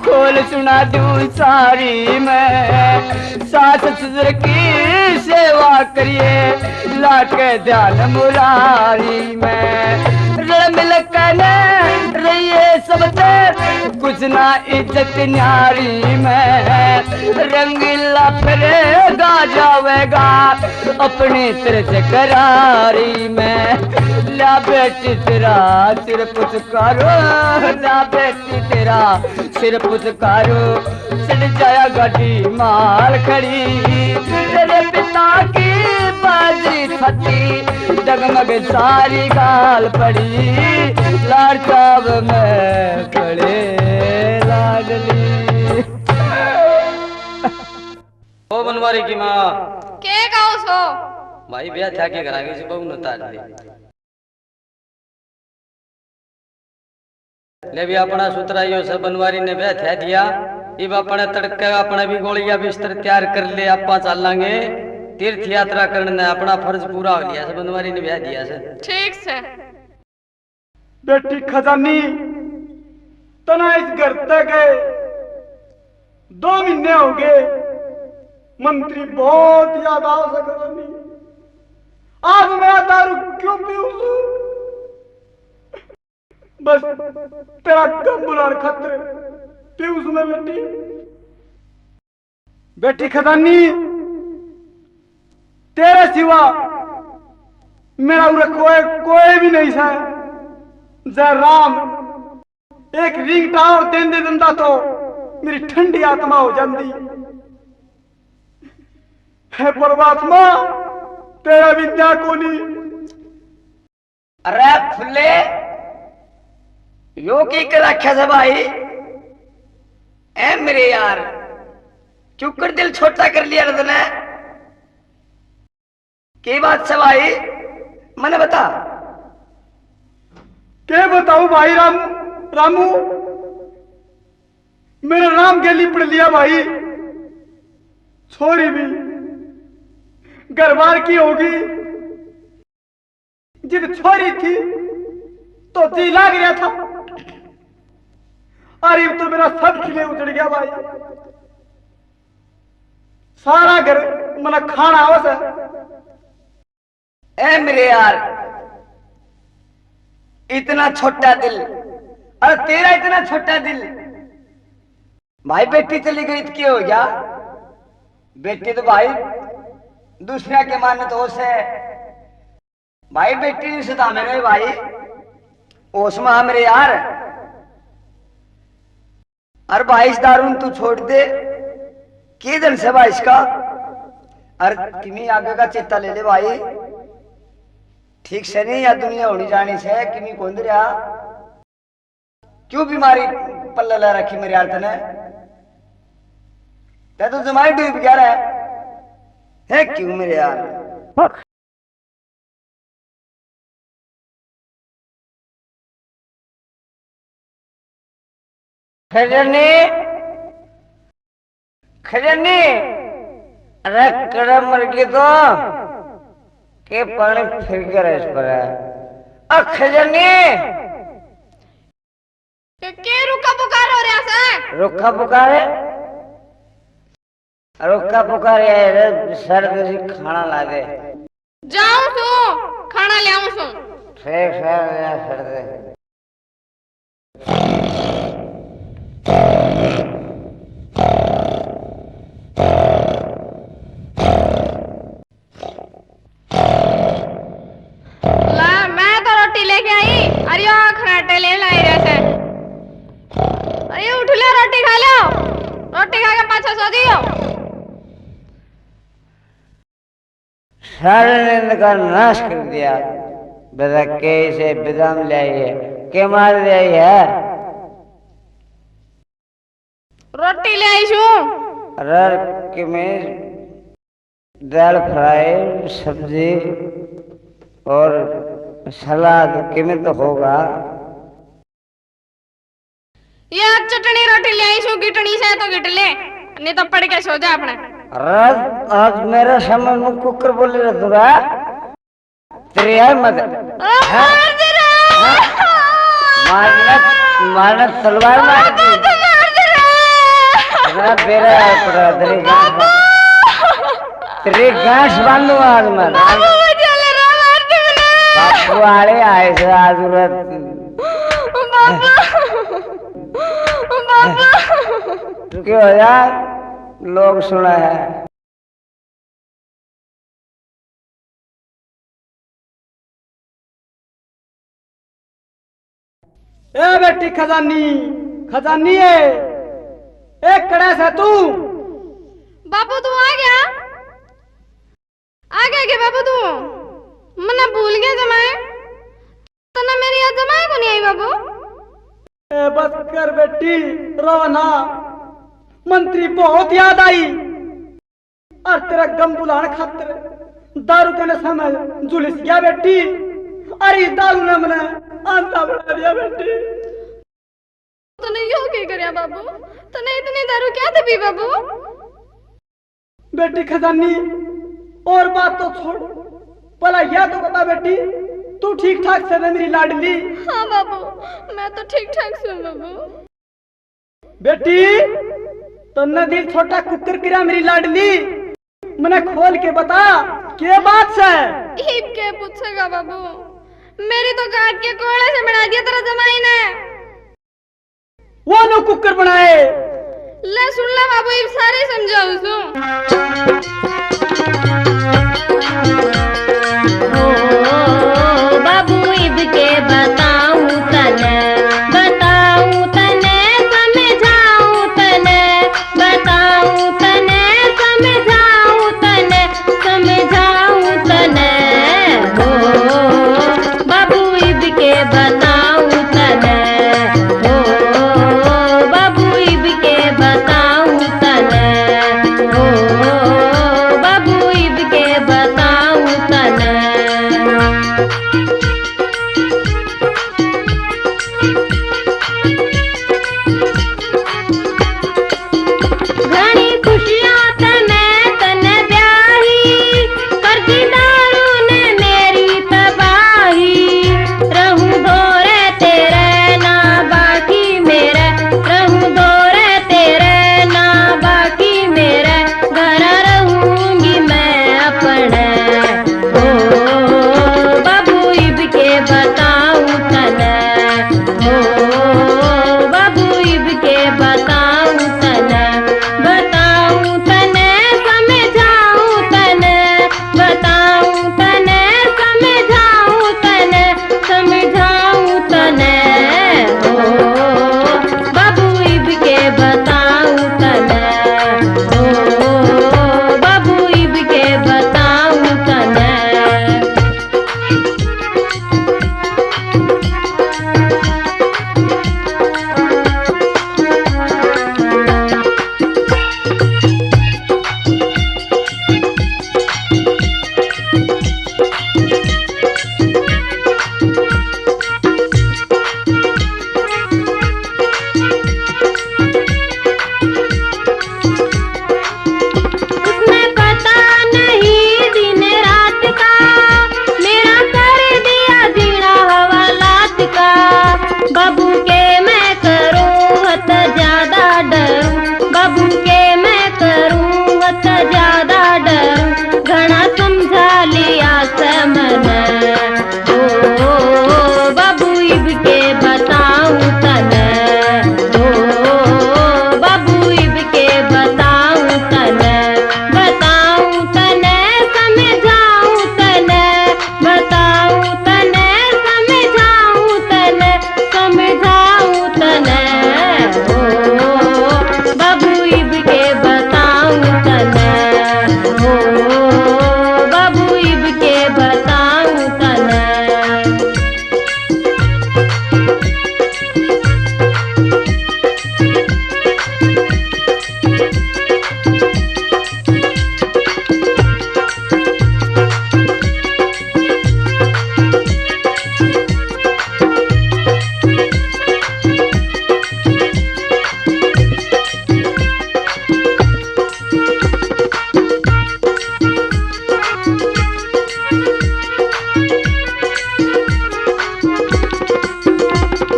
खोल सुना दूं सारी मैं। सास ससुर की सेवा करिए, लाके ध्यान मुरारी में। रल मिल के ने रहिए सब ते, कुछ ना इज्जत न्यारी में। रंगीला फिरेगा जावेगा अपनी तर्ज करारी में। ला बेटी तेरा सिर पुचकारो, ला बेटी तेरा सिर पुचकारो, चढ़ जाया गाड़ी माल खड़ी। तेरे पिता की बाजी फटी, डगमग सारी गाल पड़ी, लाड़ चाव में पड़े लाडली। ओ बनवारी की माँ। के गाओ सो? भाई, ब्याह था के करा के बहू न तार दे। ले भी अपना सुतराइयो से बनवारी ने ब्याह था दिया। इब अपने तड़के अपने भी गोलियां बिस्तर तैयार कर ले, आपा चालांगे तीर्थ यात्रा करने। अपना फर्ज पूरा हो लिया से, बनवारी ने ब्याह दिया से। ठीक से। बेटी खजानी, तना इस घर तै गए दो महीने हो गए, मंत्री बहुत याद आओ से खजानी। आज मैं दारू क्यों पीऊं सूं? बस तेरा गम भुलाण खातर पीऊं सूं मैं बेटी। बेटी खजानी, तेरे सिवा मेरा उरे कोई, कोई भी नहीं सै। जय राम, एक रिंगटा और देंदे दिंदा तो मेरी ठंडी आत्मा हो जांदी। हे परमात्मा, तेरा बिना कोनी। अरे फुल्ले, यो के कर रखा था भाई? ए मेरे यार, क्यों कर दिल छोटा कर लिया रे तने? के बात से भाई, मने बता। के बताऊं भाई राम, रामू, मेरा राम गेली पड़ लिया भाई। छोरी भी घर बार की होगी। जब छोरी थी तो जी लाग रहा था, अरे तो मेरा सब खिले उजड़ गया भाई। सारा घर मना खाना आवे से। ए मेरे यार, इतना छोटा दिल, अरे तेरा इतना छोटा दिल। भाई बेटी चली गई तो क्या हो गया? बेटी तो भाई दूसरा के माने तो होश है। भाई बेटी नहीं सता मेरे भाई, होश में आ मेरे यार। अरे भाई इस दारू ने तू छोड़ दे, के जन से भाई इसका। अरे किमी आगे का चेता ले ले भाई, ठीक से नहीं या दुनिया होनी जानी से किमी कौन रहा। क्यों बीमारी पल्ले ला रखी मेरे यार तने? तै तो जमाई डूब गया रे। है क्यों मेरे यार? खजनी, खजनी, अरे कड़ा मर गई तो के पानी फिर कर इस पर है। अ खजनी, के, के रुक्खा पुकार हो रहा से? रुक्खा पुकार है? रुक्खा पुकार है रे, सर तुझे खाना ला दे। जाऊं सू, खाना ले आऊं सू। ठीक सर, ले आ सर दे। ला, मैं तो रोटी लेके आई, अरे यो खराटे ले लाई रहे थे। अरे उठ लो, रोटी खा लो, रोटी खा के पाछा सो जियो। सारे ने इनका नाश कर दिया। बता के इसे बादाम ले आई है, के मार ले आई है? रोटी ले आई छू। अरे किमें दाल फ्राई, सब्जी और सलाद किमें तो होगा। ये चटनी रोटी ले आई छू, गिटनी से तो गिट ले, नहीं तो पड़ के सो जा अपने। अरे आज मेरे सामने मुंह कुकर बोले रे तू रे। तेरी है मत। अरे मार दे रे। हैं? मारना, मारना तलवार मार दी। बाबू, मार दे रे। इतना बेरा है पड़ा, तेरी गांठ बांध-, तेरी गांठ बांधूंगा आज मैं। बाबू, बचा ले रे, मार दे मन्ने। बापू आले आए से आज उरत। बाबू, बाबू। क्यों यार, लोग सुना है। ए बेटी खजानी, खजानी है, ए कड़ा से तू? बाबू तू आ गया, आ गया के बाबू तू? मन्ने भूल गया जमाए, तन्ने मेरी याद जमाए को नहीं आई बाबू? ए बस कर बेटी, रो ना, मंत्री बहुत याद आई। और तेरा गम भुलाण खातर दारू के नशा में झुलस गया बेटी। अरे इस दारू ने मने आंधा बना दिया बेटी। तूने यो के करया बाबू? तूने इतनी दारू क्या दे पी बाबू? बेटी खजानी, और बात तो छोड़, भला यह तो बता बेटी, तू ठीक ठाक से ना मेरी लाडली? हाँ बाबू, मैं तो ठीक ठाक सूं बाबू। बेटी, तन्ने दिल छोटा कुकर किरा मेरी लाडली, मने खोल के बता, के बात से? इब के पूछेगा बाबू, मेरी तो काट के कोड़े से बना दिया तेरा जमाई ने। वो नो कुकर बनाए। ले सुन ले बाबू, इब सारे समझाऊं सू। ओ बाबू, इब के बताऊं तने, बताऊं तने, समझाऊं तने, बताऊं तने, समझाऊं तने, समझाऊं तने। ओ बाबू, इब के बताऊं तने।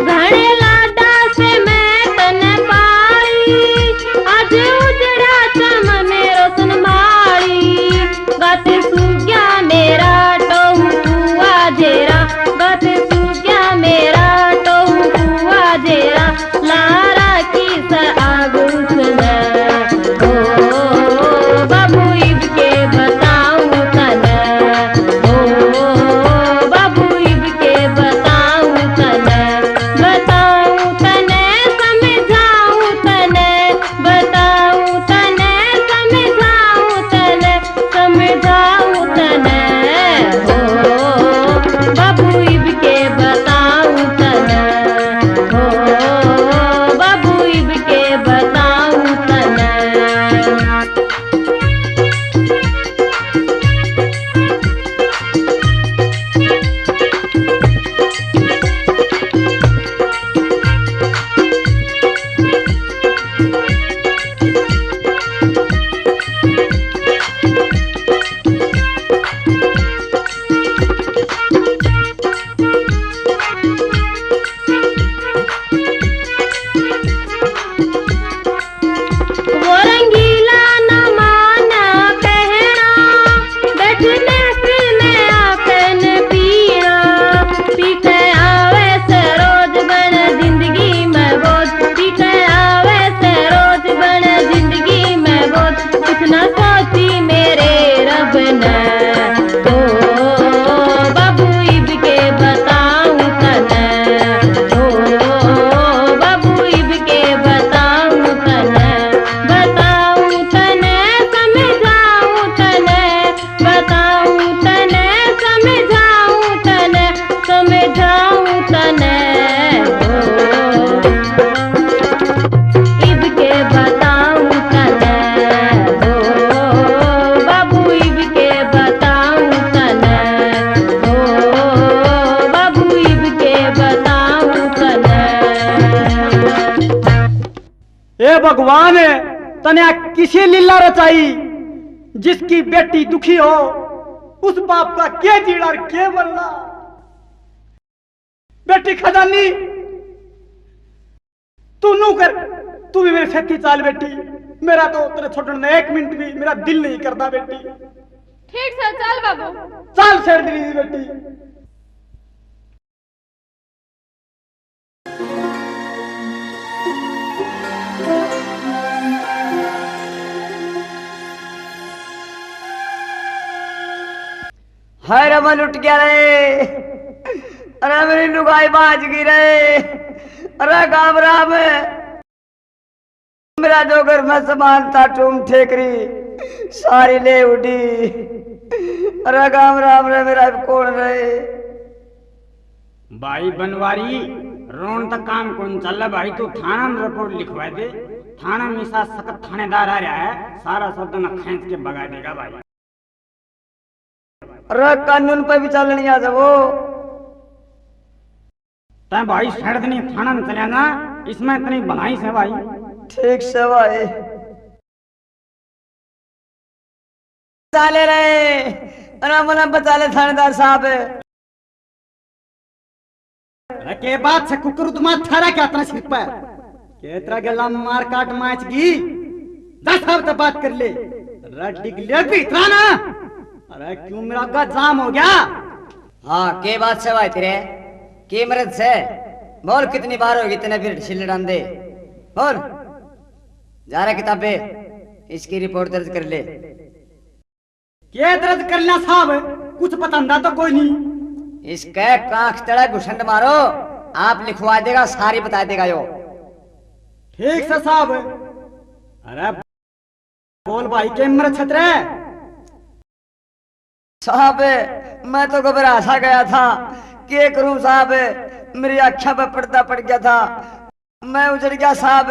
घणे लाडा से मैं तने पाली, आज उजड़ा चमन रोशन माली। गाते सूग्या मेरा टोहू कुआ जेरा, गाते सूग्या मेरा टोहू कुआ जेरा। लारा की स आग उसने, ओ बाबू इब के बताऊं तने, ओ बाबू इब के बताऊं तने, बताऊं तने, समझाऊं तने, बताऊं तने, समझाऊं तने, समझाऊं तने, ओ बाबू इब के बताऊं तने, ओ बाबू इब के बताऊं तने। वो रंगीला न माना कहना, बैठने से मैं आखन पीना। पी के आवे से रोज बन जिंदगी में बोझ, पी के आवे से रोज बन जिंदगी में बोझ। कुछ ना सोची मेरे रब ने, ओ बाबू इब के बताऊं तने, ओ बाबू इब के बताऊं तने, बताऊं तने, समझाऊं तने, बताऊं तने, समझाऊं तने, समझाऊं तने, ओ इब के बताऊं तने, ओ बाबू इब के बताऊं तने, ओ बाबू इब के बताऊं तने। ए भगवान, तने किसी लीला रचाई, जिसकी बेटी दुखी हो, उस बाप का के जीड़ा और के मरना। बेटी खजानी, तू नू कर, तू भी मेरे साथी चाल बेटी। मेरा तो तेरे छोड़ने में एक मिनट भी मेरा दिल नहीं करता बेटी। ठीक से चल बाबू। चल शेर दिली बेटी। हाय रे, मैं लुट गया रे। अरे मेरी लुगाई भाज गई रे। अरे गाम राम, मेरा जो घर में सामान था, टूम ठेकरी, सारी ले उड़ी। अरे गाम राम रे, मेरा कौन रहे? भाई बनवारी, रोन तक काम कौन चल रहा भाई? तू थाना में रिपोर्ट लिखवा दे। थाना में इसा सख्त थानेदार आ रहा है, सारा सौदा ना खींच के भगा देगा भाई। अरे कानून पे भी चलनी आ जावो। तै भाई सड़दनी थाना में चले जा, इसमें इतनी भलाई से भाई। ठीक से भाई। बचा ले रे, अरे मने बचा ले थानेदार साहब। अरे के बात से कुकरू, तुम्हारा थारा क्या इतना सिर पर? के तेरा गला मार काट माच गई? जा साहब से बात कर ले। अरे डिग ले भी इतना ना। अरे क्यों मेरा आगा जाम हो गया? हाँ, के बात से भाई तेरे? के मर्द से? बोल, कितनी बार होगी तने फिर छिल्ले डांदे? बोल। जा रे किताबे, इसकी रिपोर्ट दर्ज कर ले। के दर्ज करना साहब? कुछ बतांदा तो कोई नहीं। इसके कांख तले घुसंड मारो, आप लिखवा देगा, सारी बता देगा यो। ठीक से साहब। अरे बोल भाई, के मर्द छतरे? साहब, मैं तो घबरा सा गया था, के करूं साहब, मेरी आंखों पे पर्दा पड़ गया था, मैं उजड़ गया साहब,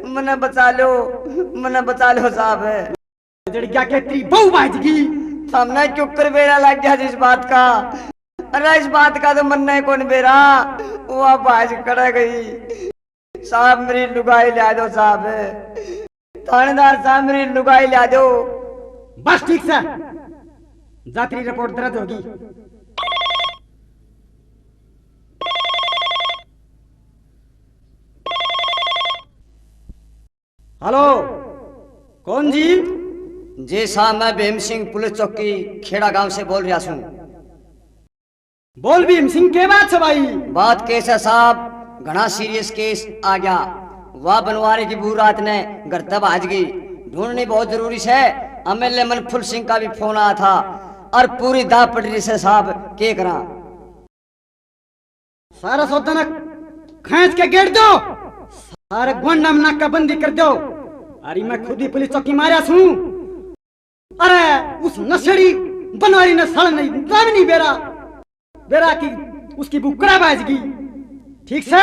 मने बचा लो, मने बचा लो साहब। उजड़ गया के तेरी बहू भाजगी? सामने क्यों कर बेरा लग गया जिस बात का? अरे इस बात का तो मन्ने कौन बेरा, वो आप भाज कड़े गई। साहब, मेरी लुगाई ला दो साहब। थानेदार साहब, मेरी लुगाई ला दो। बस ठीक से, जा तेरी रिपोर्ट दर्ज होगी। हेलो, कौन जी? जी साहब, मैं भीम सिंह, पुलिस चौकी खेड़ा गांव से बोल रहा हूँ। बोल भीम सिंह, के बात है भाई? बात केस है साहब, घना सीरियस केस आ गया। वाह बनवारी की बहू रात ने घर तक भाज गई। ढूंढनी बहुत जरूरी से। एमएलए मनफुल सिंह का भी फोन आया था और पूरी दाह पड़ रही से साहब, के करा? सारा सौदा ना खींच के गेड़ दो, सारे गुंडा में नाकाबंदी कर दो। अरे मैं खुद ही पुलिस चौकी मारा सूं। अरे उस नशेड़ी बनवारी ने साले ने नाम नहीं बेरा, बेरा की उसकी बुकड़ा बाज गई। ठीक से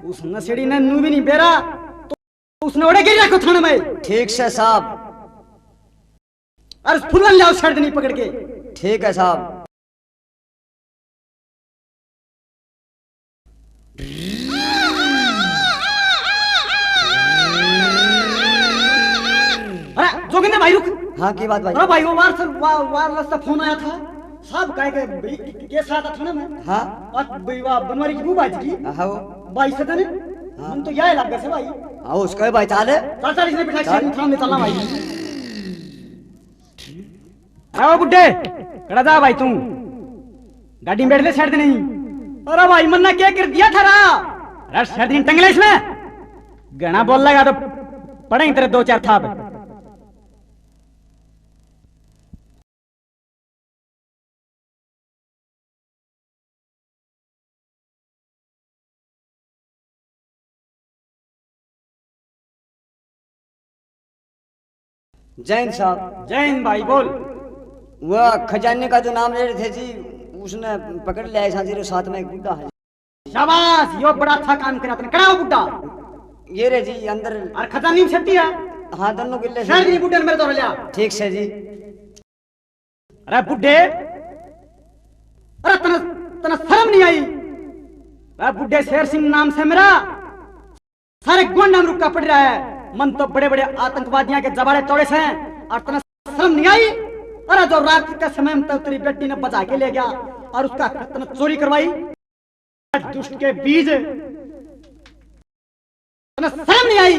उस नशेड़ी ने नू भी नहीं बेरा, तो उसने ओड़े गिर रखो थाने में। ठीक से साहब। अरे फुलन ले आओ, छेड़ देनी पकड़ के। ठीक है साहब। अरे जोगिंदर भाई रुक। हाँ, की बात भाई? अरे भाई वो वार सर वा, वायरलेस से फोन आया था। साहब कहे के भाई के साथ था ना मैं। हाँ। और भाई वाह बनवारी की बहू बाज गई। हाँ, वो। भाई से तने। हाँ। मन तो यह लग गया से भाई। हाँ, उसका ही भाई चाल है। चल चल इसने बिठा के थाने चलना भाई। अरे ओ बुड्ढे, कड़ा जा भाई तू, गाड़ी में बैठ ले, छेड़ दे नहीं। अरे भाई मन्ना क्या कर दिया थारा? अरे छेड़ दे नहीं, टंग ले इसमें। घना बोल लगा तो पड़ेंगे तेरे दो चार थाप। जय हिंद साहब। जय हिंद भाई, बोल। वह खजाने का जो नाम ले रहे थे जी, उसने पकड़ लिया है सांझे रे, साथ में एक बुड्ढा है। शाबाश, यो बड़ा अच्छा काम करा तने। कड़ा हो बुड्ढा? ये रे जी अंदर। और खजानी में छेती है? हाँ, दोनों गिल्ले से। शहर नहीं बुड्ढे ने मेरे तो लिया। ठीक से जी। अरे बुड्ढे, अरे तने, तने शर्म नहीं आई? अरे बुड्ढे, शेर सिंह नाम से मेरा, सारे गोंडा में रुका पड़ रहा है। मन तो बड़े बड़े आतंकवादियों के जबाड़े तोड़े से, और तने शर्म नहीं आई? अरे जो रात के समय में तो तेरी बेटी ने बचा के ले गया और उसका तने चोरी करवाई। दुष्ट के बीज, तने शर्म नहीं आई?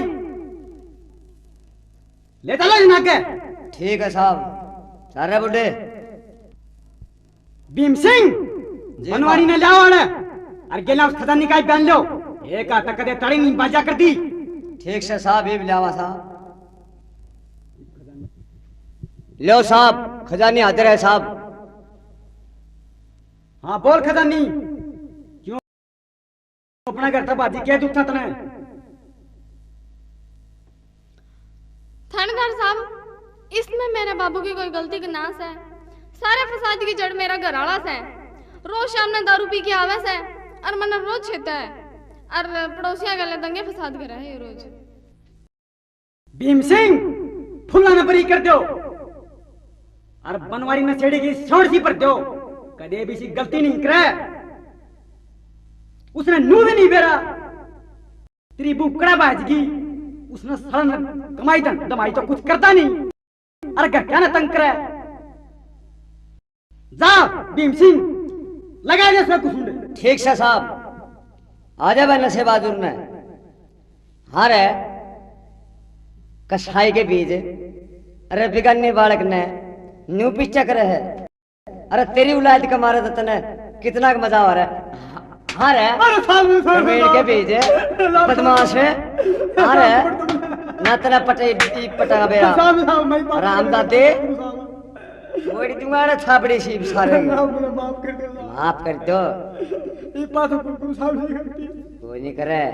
ले चलो इन आगे। ठीक है साहब। सारे बुड्ढे। भीम सिंह, जी बनवारी साहब। ने लाओ आने। और गेला उस खजानी का ही बयान लो। एक हाथ कदे ताड़ी नहीं बाजा कर दी। ठीक से साहब, ये भी लावा साहब। लो साहब, खजानी हाजिर है साहब। हाँ बोल खजानी, क्यों अपना घर तक भाजी, क्या दुख था तने? थानेदार साहब, इसमें मेरे बाबू की कोई गलती की ना सै। सारे फसाद की जड़ मेरा घर आला सै। रोज शाम ने दारू पी के आवे सै और मन्ने रोज छेता है और पड़ोसियां गले दंगे फसाद करे है ये रोज। भीम सिंह, फुल्ला ने बरी कर दो। और बनवारी ने छेड़ी की छोड़ सी पर दो। कदे भी सी गलती नहीं करे। उसने नू भी नहीं बेरा। तेरी बुकड़ा बाज गई। उसने साला ने कमाई धन, दमाई तो कुछ करता नहीं। अरे घर क्या ना तंग करे। जा भीम सिंह, लगा दे इसमें कुछ। ठीक से साहब, आ जा भाई नशे बाजुर ने। हाँ रे, कसाई के बीज, अरे बिगानी बालक ने न्यू पीछे करे है। अरे तेरी औलाद के मारे तो तने कितना मजा आ रहा है। हाँ रे, अरे साहब, साहब, कमीन के साहब। बीज, बदमाश है। हाँ रे, ना तेरा पटे, पटा बेरा। साहब, साहब, मैं बात हरामजादे। कर रहा हूँ, साहब। वोड़ी दूंगा ना छापड़ी सी सारे। साहब, मुझे माफ कर दो, साहब। माफ कर दो। ये बात बिल्कुल साहब नहीं करती। कोई नहीं करे।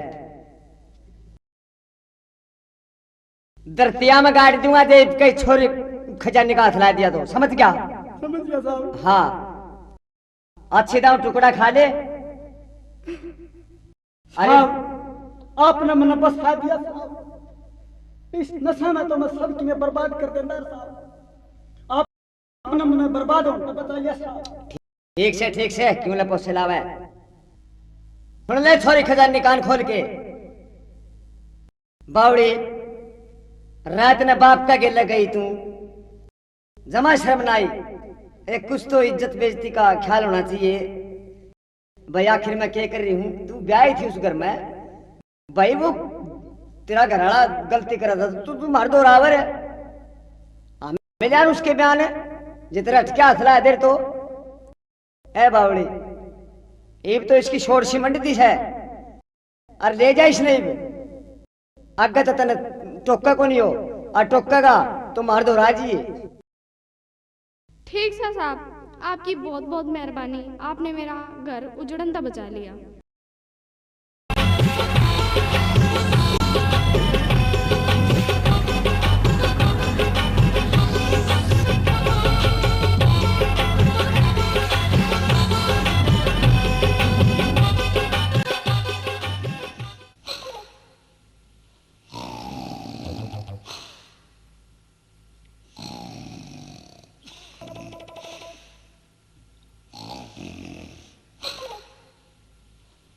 धरतिया में गाड़ दूंगा जे कई छोरी खजाने का हाथ ला दिया तो, समझ गया? समझ गया साहब। हाँ, अच्छे दाम टुकड़ा खा ले। अरे साहब, आपने मन्ने बसा दिया साहब। इस नशा में तो मैं सबकी मैं बर्बाद कर देना साहब। आपने मन्ने बर्बाद होने बचा लिया साहब। ठीक से, ठीक से, क्यों ले पोसे लावे? सुन ले छोरी खजानी कान खोल के। बावड़ी, रात ने बाप का गेले गई तू, जमा शर्म ना आई। एक कुछ तो इज्जत बेइज्जती का ख्याल होना चाहिए। भाई आखिर मैं क्या कर रही हूँ? तू ब्याही थी उस घर में, भाई वो तेरा घर वाला गलती करा था, तू, तू मार दो रावर है। हमें जान उसके बयान है, जितने अटके हौसला है तेरे तो। ए बावली, इब तो इसकी छोड़ सी मंड दी है, और ले जा इसने इब। आगे तो तने टोका को नहीं हो, और टोकेगा तो मार दो राजी। ठीक है साहब, आपकी बहुत बहुत मेहरबानी, आपने मेरा घर उजड़न तक बचा लिया।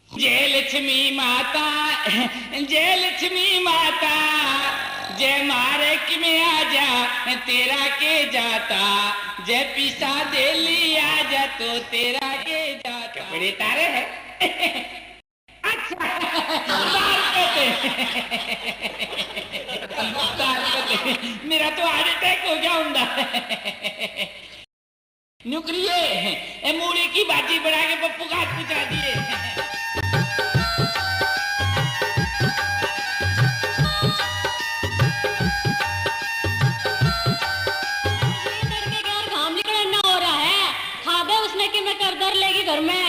जय लक्ष्मी माता, जय लक्ष्मी माता, जय मारे कि में आ जा, तेरा के जाता, जय पीसा देली आ जा तो तेरा के जाता। कपड़े तारे हैं। अच्छा, तार पे थे। तार पे थे। मेरा तो हार्ट अटैक हो गया हुंदा। न्यू करिए, ए मूली की भाजी बना के पप्पू का हाथ पहुंचा दिए। तड़के के और घाम निकलना हो रहा है, खा दे उसने कि मैं कर धर लेगी घर में।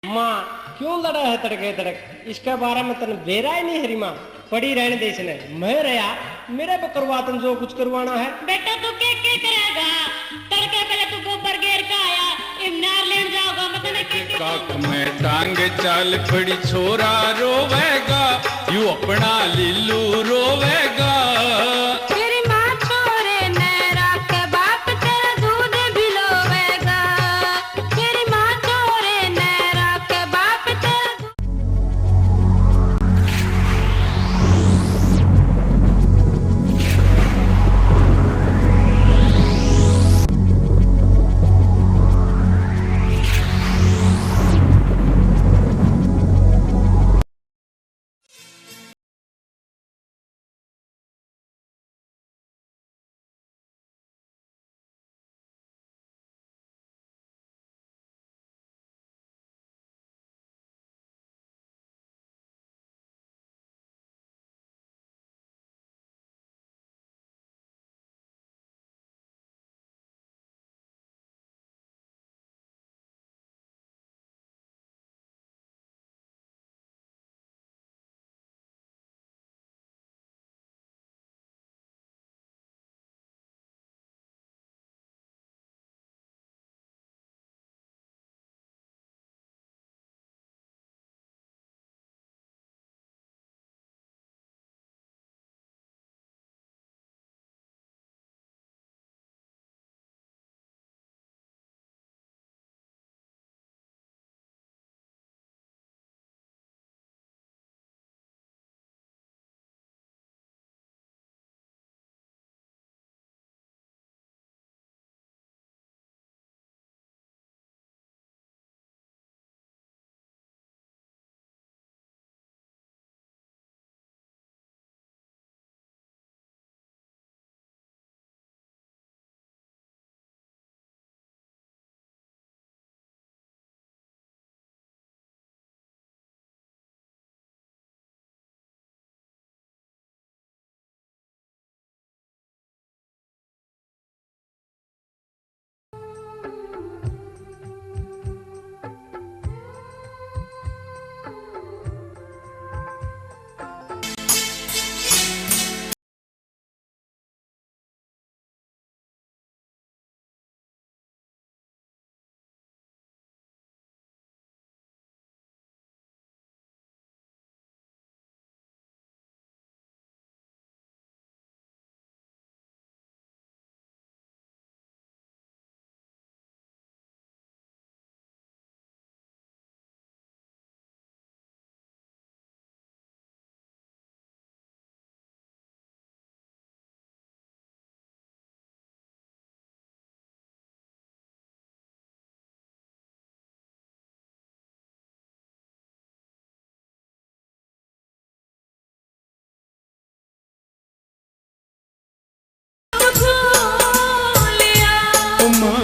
माँ, क्यों लड़ा है तड़के तड़क? इसके बारे में तन बेरा ही नहीं हरी माँ। पड़ी रहने दे इसने, मैं रहा, मेरे पे करवा तन जो कुछ करवाना है। बेटा, तू के के करेगा? तड़के पहले तू गोबर घेर के आया, इमनार लेन जाओगा, मैं तने के के काख में टांग चाल पड़ी, छोरा रोवेगा, यू अपना लीलू रोवेगा। तेरी माँ छोरे ने राखे, बाप तेरा दूध भी लोवेगा। तेरी माँ छोरे ने राखे, बाप तेरा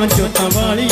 जोतां वाली